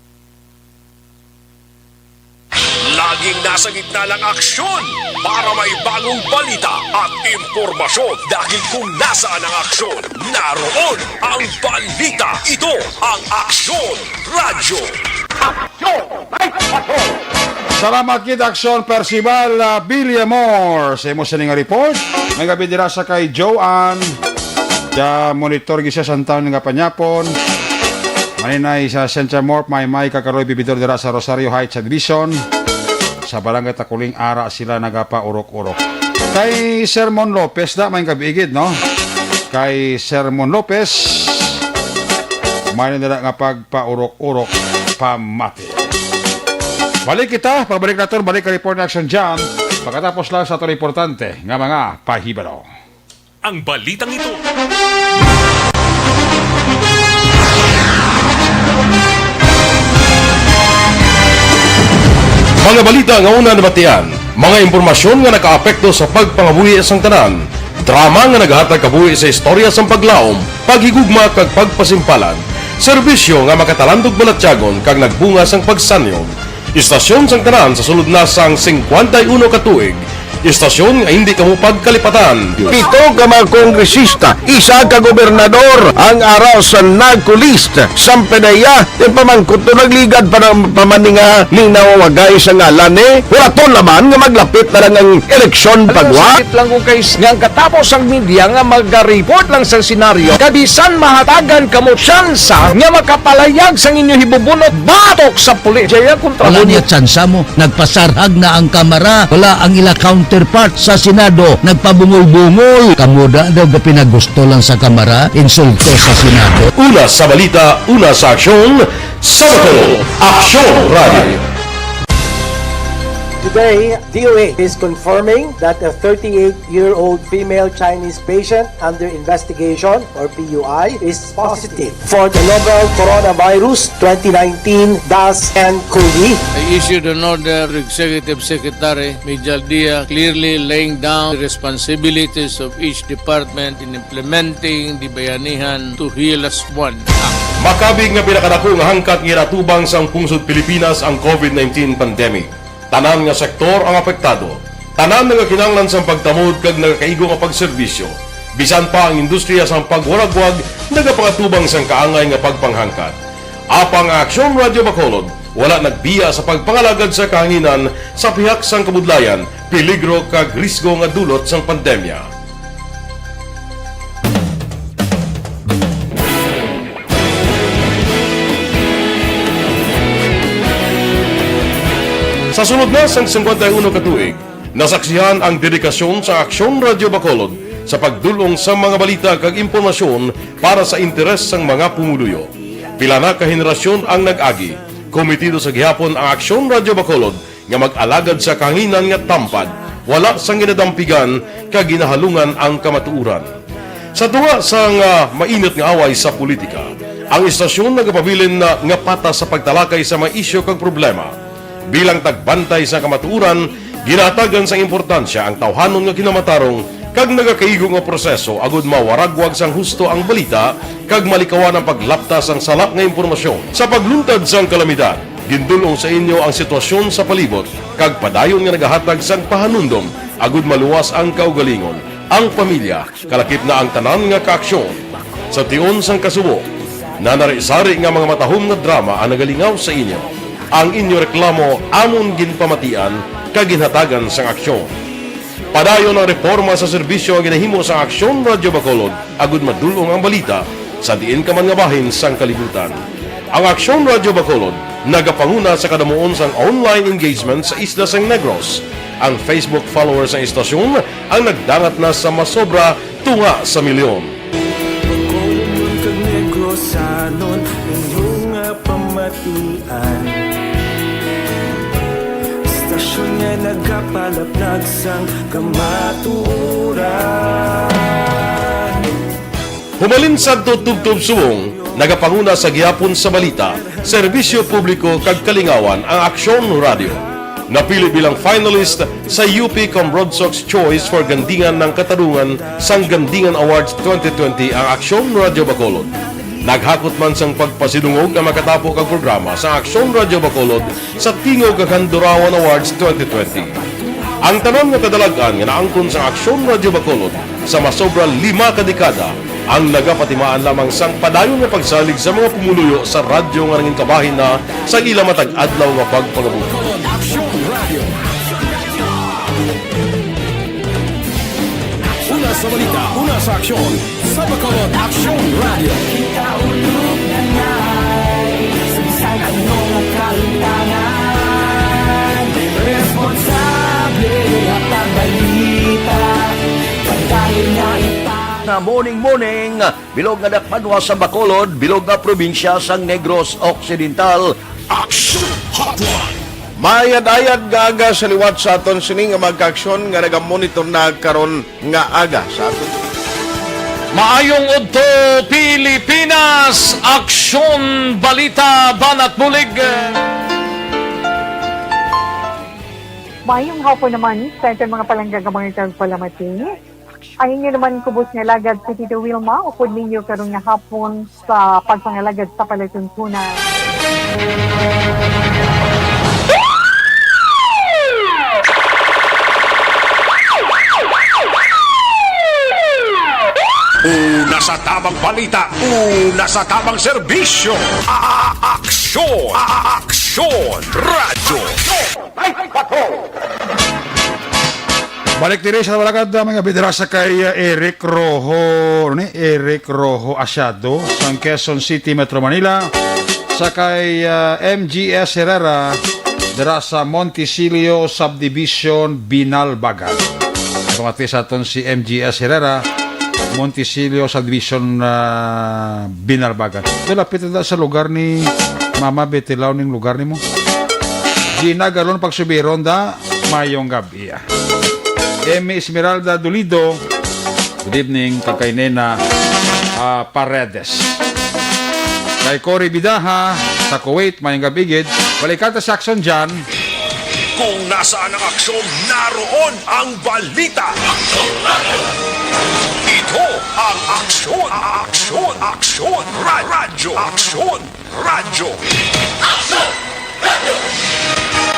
Laging nasa gitna ng aksyon para may bagong balita at impormasyon. Dahil kung nasaan ang aksyon, naroon ang balita. Ito ang Aksyon Radyo. Salamat gid, Aksyon Percival, ah, Villamor, sa imo sini nga report. May gabi dira sa kay Joanne. Sa monitor gid siya sa taon nga panyapon. Maninay sa Central Morph, may may kakaroy bibidor dira sa Rosario Heights Subdivision. Sa Barangay Takuling, ara sila nagapaurok-urok. Kay Sermon Lopez na, may gabi gid, no? Kay Sermon Lopez, may nila nga pagpaurok-urok pamati. Balik kita, pagbalik naton, balik ka report na Action Jam. Pagkatapos lang sa aton importante nga mga pahibalo. Ang balitang ito. Mga balita nga una nabatian, mga impormasyon nga nakaapekto sa pagpangabuhi sang tanan, drama nga nagahatag kabuhi sa istorya sang paglaom, paghigugma kag pagpasimpalan, serbisyo nga makatalandog balatyagon kag nagbunga sang pagsanyog, istasyon sang tanan sa sulod na sang singkwenta y uno ka tuig, istasyon nga hindi kamo pagkalipatan. Pito ka mga kongresista, isa ka gobernador ang ara sa NAGCO list. Sampanaya, ti pamangkot to nagligad pa ng pamaninga ni nawawagay sa ngalan ni. Huraton naman nga maglapit na lang ang eleksyon pagwa. Sakit lang kung kay nga ang katapos ang media nga magariport lang sa senaryo, kabisan mahatagan kamo tsansa nga makapalayag sang inyo hibubunot batok sa pulis. Jaya kontra Wala mo niya tsansa mo. Nagpasarhag na ang Kamara. Wala ang ila counterpart sa Senado. Nagpabungol-bungol. Kamo da daw ga pinagusto lang sa Kamara, insulto sa Senado. Una sa balita, una sa aksyon, sa Bacolod, Aksyon Radio. Today, D O H is confirming that a thirty-eight-year-old female Chinese patient under investigation, or P U I, is positive for the novel coronavirus twenty nineteen dash N cov. I issued an order to Executive Secretary Mijal Dia, clearly laying down the responsibilities of each department in implementing the Bayanihan to Heal Us One Act. Makabig nga pinakadako nga hangkat nga ginatubang sang pungsod Pilipinas ang COVID nineteen pandemic. Tanan nga sektor ang apektado. Tanan nagakinahanglan sang pagtamod kag nagakaigo nga pagserbisyo. Bisan pa ang industriya sang pagwaragwag nagapangatubang sang kaangay nga pagpanghangkat. Apang ang Aksyon Radio Bacolod wala nagbiya sa pagpangalagad sa kahanginan sa pihak sang kabudlayan, peligro kag risgo nga dulot sang pandemya. Sa sulod na sang singkwenta y uno ka tuig, nasaksihan ang dedikasyon sa Aksyon Radio Bacolod sa pagdul-ong sa mga balita kag impormasyon para sa interes sang mga pumuluyo. Pila na ka henerasyon ang nag-agi. Komitido sa gihapon ang Aksyon Radio Bacolod nga mag-alagad sa kahanginan nga tampad, wala sang ginadampigan kag ginahalungan ang kamatuoran. Sa tunga sang, ah, mainit nga away sa politika, ang istasyon nagapabilin na nga patas sa pagtalakay sa mga isyu kag problema. Bilang tagbantay sa kamatuoran, ginahatagan sang importansya ang tawhanon nga kinamatarong kag nagakaigo nga proseso agud mawaragwag sang husto ang balita kag malikawan ang paglapta sang sala nga impormasyon. Sa pagluntad sang kalamidad, gindul-ong sa inyo ang sitwasyon sa palibot kag padayon nga nagahatag sang pahanumdom agud maluwas ang kaugalingon, ang pamilya, kalakip na ang tanan nga kaaksyon. Sa tion sang kasubo, nanari-sari nga mga matahom nga drama ang nagalingaw sa inyo. Ang inyo reklamo amon ginpamatian kag ginhatagan sang aksyon. Padayon ang reporma sa serbisyo nga ginahimo sa Aksyon Radyo Bacolod agud madul-ong ang balita sa diin ka man nga bahin sang kalibutan. Ang Aksyon Radyo Bacolod nagapanguna sa kadamuon sang online engagement sa isla sang Negros. Ang Facebook followers sang istasyon ang nagdangat na sa masobra tunga sa milyon. Bacolodnon kag Negrosanon, inyo nga pamatian. Istasyon nga nagapalaplag sang kamatuoran. Humalin sadto tubtob subong, nagapanguna sa gihapon sa balita, serbisyo publiko kag kalingawan ang Aksyon Radyo. Napili bilang finalist sa U P Comrade Sox Choice for Gandingan ng Katarungan sang Gandingan Awards twenty twenty ang Aksyon Radyo Bacolod. Naghakot man sang pagpasidungog ang makatapo kag programa sa Aksyon Radyo Bacolod sa Tingog kag Handurawan Awards twenty twenty. Ang tanan nga kadalag-an nga naangkon sang Aksyon Radyo Bacolod sa masobra lima ka dekada ang nagapatimaan lamang sang padayon nga pagsalig sa mga pumuluyo sa radyo nga nangin kabahin na sa ila matag adlaw nga pagpangabuhi. Aksyon Radio. Una sa balita, una sa aksyon, sa Bacolod Aksyon Radio. Kita ulog na ngay, sa bisan ano nga kalutangan, responsable at pagbalita, pagdali na ipang- Na morning, morning, bilog nga dakpanwa sa Bacolod, bilog nga probinsya sang Negros Occidental. Action Hotline. Mayad-ayad nga aga sa liwat sa aton sini nga mga kaaksyon nga nagamonitor na karon nga aga sa aton. Maayong udto, Pilipinas! Aksyon, balita, banat bulig. Maayong hapon naman sa aton mga palangga nga mga tagpalamati. Ang inyo naman kubos nga alagad si Tito Wilma, upod ninyo karon nga hapon sa pagpangalagad sa palatuntunan. Una sa tamang balita, una sa tamang serbisyo. A-, a-, aksyon, a-, a-, aksyon, radyo. Balik diri sa Balagad, ah, mga bidra sa kay, ah, Eric Rojo, ano ni? Eric Rojo Asiado, sang Quezon City, Metro Manila, sa kay, ah, M G S Herrera, dira sa Monticelio Subdivision, Binalbagan. Kung at least aton si M G S Herrera, Monticelio Subdivision, ah, Binalbagan. Ito, lapit na sa lugar ni Mama Betilao, ning lugar ni mo. Gina Galon, pagsubiron da, mayong gab-i. Emmy Esmeralda Dolido, good evening, kag kay Nena, ah, Paredes. Kay Cory Bidaha, sa Kuwait, mayong gab-i gid. Balikan ta si Aksyon Jan. Kung nasaan ang aksyon, naroon ang balita. Ito ang Aksyon, Aksyon, Aksyon, Ra-, Radyo, Aksyon, Radyo. Aksyon!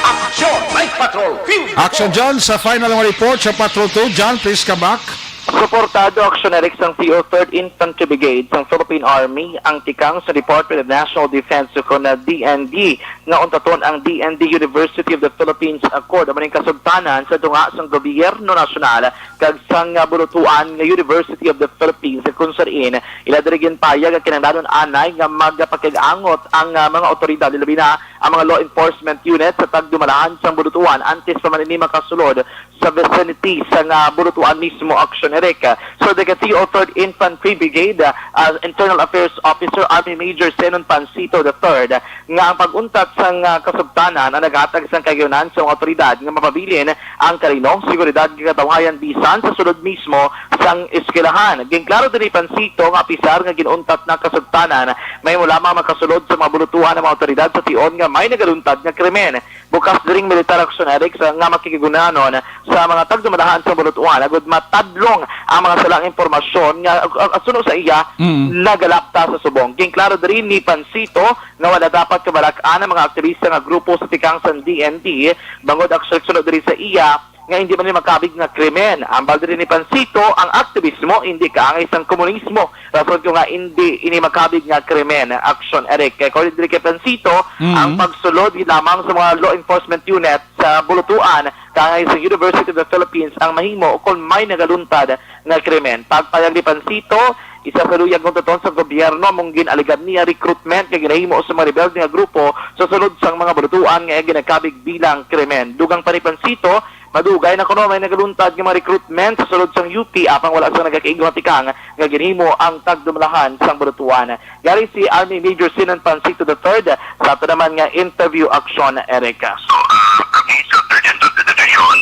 Aksyon! Night Patrol! Field Action Patrol! John, sa final nga report sa Patrol two. John, please come back. Suportado, Action Eric, sang T O Third Infantry Brigade sang Philippine Army ang tikang sa Department of National Defense, ukon na D N D, nga untaton ang D N D University of the Philippines Accord. Amo ning kasugtanan sa tunga sang gobyerno nasyonal kag sang, ah, bulutuan nga University of the Philippines, kung sa diin ila diri ginpayag ang kinahanglanon anay nga magapakig-angot ang, ah, mga awtoridad, labi na ang mga law enforcement unit sa tagdumalahan sang bulutuan antes pa man ini makasulod sa vicinity sang, ah, bulutuan mismo, Action Eric. So, the Casio Third Infantry Brigade, ah, ah, Internal Affairs Officer Army Major Zenon Pancito the third, nga ang pag-untat sang, ah, kasugtanan ang naghatag sang kahigayunan sa mga awtoridad nga mapabilin ang kalino, seguridad kag katawhayan bisan sa sulod mismo sang eskwelahan. Ginklaro diri ni Pancito nga apisar nga gin-untat na kasugtanan, mahimo lamang makasulod sa mga bulutuhan ang mga awtoridad sa tion nga may nagaluntad nga krimen. Bukas diri ang militar, Action Eric, sa, nga makigigunanon sa mga tagdumalahan sa bulutuhan agud matadlong ang mga sala nga impormasyon nga, ag-, ag-, asuno sa iya, Mm. nagalapta sa subong. Ginklaro diri ni Pancito nga wala dapat kabalak-an ang mga aktibista nga grupo sa tikang sang D N D, bangod, Action Eric, suno diri sa iya, nga hindi man ini makabig nga krimen. Ambal diri ni Pancito, ang aktivismo hindi kaangay sang komunismo, rason ko nga hindi ini makabig nga krimen. Action Eric. Kay according diri kay Pancito, Mm. ang pagsulod lamang sa mga law enforcement unit sa bulutuan kaangay sa University of the Philippines ang mahimo kon may nagaluntad nga krimen. Pagpayag ni Pancito, isa sa luyag nga untaton sa gobyerno among gin-alegar niya recruitment nga ginahimo sa mga rebelde nga grupo sa sulod sang mga bulutuan nga iya ginakabig bilang krimen. Dugang pa ni Pancito, madugay na kuno may nagaluntad nga mga recruitment sa sulod sang U P, apang wala sang nagakaigo nga tikang nga ginhimo ang tagdumalahan sang bulutuan. Yari si Army Major Zenon Pancito the third sa ato naman nga interview, Action Eric. So, uh, kami sa Third Infantry Division,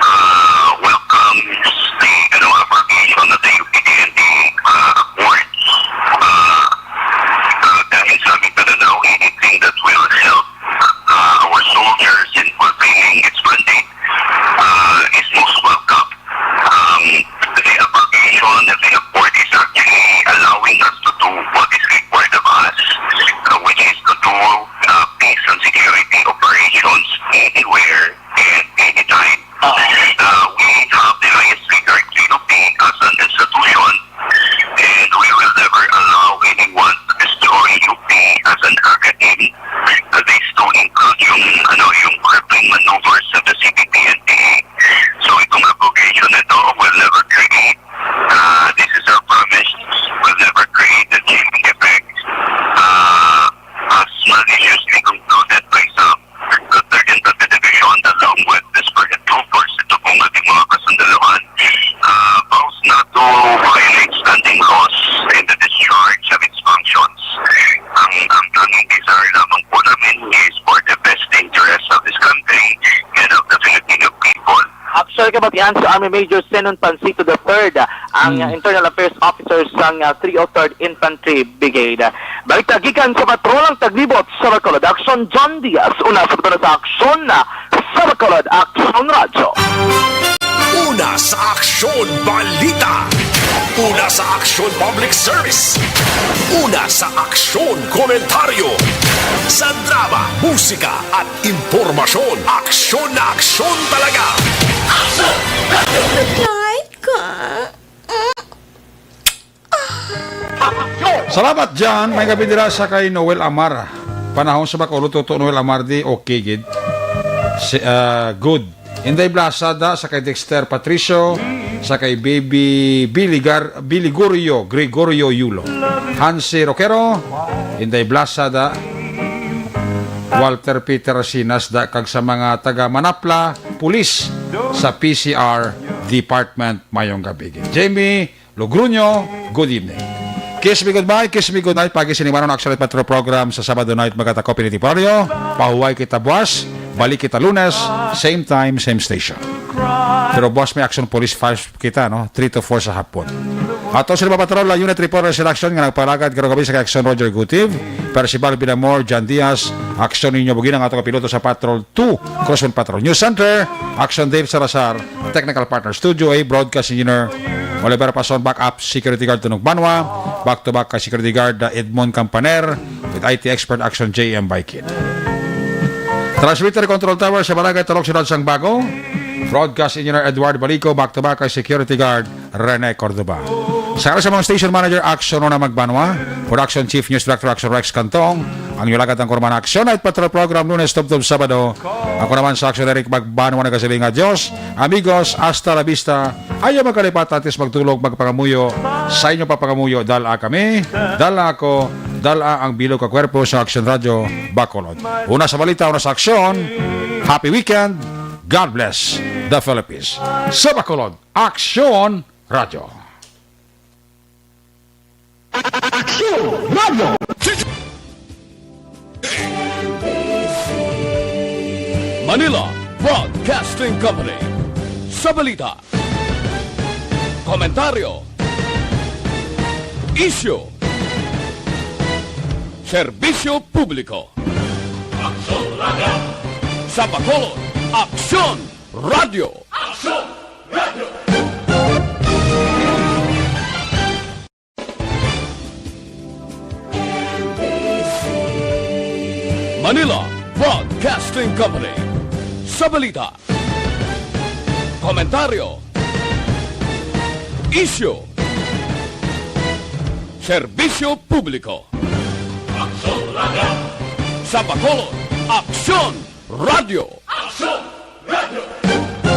uh, welcomes the, ano, affirmation of the U P D N D, uh, accord. Uh, uh, dahil sa amin talaga, anything that will help, uh, our soldiers in fulfilling its mandate, uh, is most welcome. Um, the affirmation that the accord is actually allowing us to do what is required Yan si Army Major Zenon Pancito the third, ang, mm, uh, Internal Affairs Officer sang, uh, three oh third Infantry Brigade. Balita gikan sa Patrol ang Taglibot sa Bacolod. Aksyon John Diaz, una sa Bacolod sa Aksyon, uh, sa Bacolod, Aksyon Radyo. Una sa Aksyon Balita. Una sa Aksyon Public Service. Una sa Aksyon Komentaryo. Sa drama, musika, at impormasyon, aksyon na aksyon talaga. Aksyon! Light ka. Salamat, John. May gabi dira sa kay Noel Amar. Panahon sa Bacolod, Toto Noel Amar, di okay gid. Si, ah, good. Inday Blasada sa kay Dexter Patricio, sa kay Baby Biligar, Biligorio, Gregorio Yulo. Hansi Roquero, Inday Blasada, Walter Peter Sinas, da, kag sa mga taga Manapla, pulis sa P C R Department, mayong gabi. Jamie Logroño, good evening. Kiss me goodbye, kiss me goodnight. Pagi sinimanon, actually, Patrol Program sa Sabado night, magkatakop ini temporaryo. Pahuway kita buwas, balik kita Lunes, same time, same station. Pero buwas may Aksyon Police five kita, no? Three to four sa hapon. Ato sila, mga patrol, la unit reporter sila Aksyon nga nagpalagad karong gabi sa kay Aksyon Roger Gutiv, Percival Binamor, John Diaz, Aksyon Ninyo Bugina, nga ato kapiloto sa Patrol two, Crosswind Patrol. News Center, Aksyon Dave Salazar, Technical Partner Studio A, Broadcast Engineer Oliver Pason, Backup Security Guard Tunog Banwa, back to back kay Security Guard, uh, Edmond Campaner, with I T Expert Aksyon J M Baikin. Transmitter Control Tower sa Barangay Turok, Siyudad sang Bago. Broadcast Engineer Edward Balico, back to back kay Security Guard Rene Cordoba. Sa, sa mga station manager, Aksyon Rona Magbanwa, Production Chief, News Director, Aksyon Rex Cantong, ang inyong lagad ang kurman Aksyon Night Patrol Program, Lunes tubtob Sabado. Ako naman sa Aksyon Eric Magbanwa, nagasiling nga, Dios, amigos, hasta la vista. Ayaw magkalipat, antes magtulog, magpangamuyo. Sa inyo papangamuyo, dala kami, dala ako, dala ang bilog ka kwerpo sa Aksyon Radyo Bacolod. Una sa balita, una sa aksyon. Happy weekend. God bless the Philippines. Sa Bacolod, Aksyon Radyo. Aksyon Radyo. Manila Broadcasting Company. Sa balita, komentaryo, isyu, serbisyo publiko. Aksyon Radyo. Sa Bacolod, Aksyon Radyo. Aksyon Radyo. Manila Broadcasting Company. Sa balita, komentaryo, isyu, serbisyo publiko. Aksyon Radyo. Sa Bacolod, Aksyon Radyo. Aksyon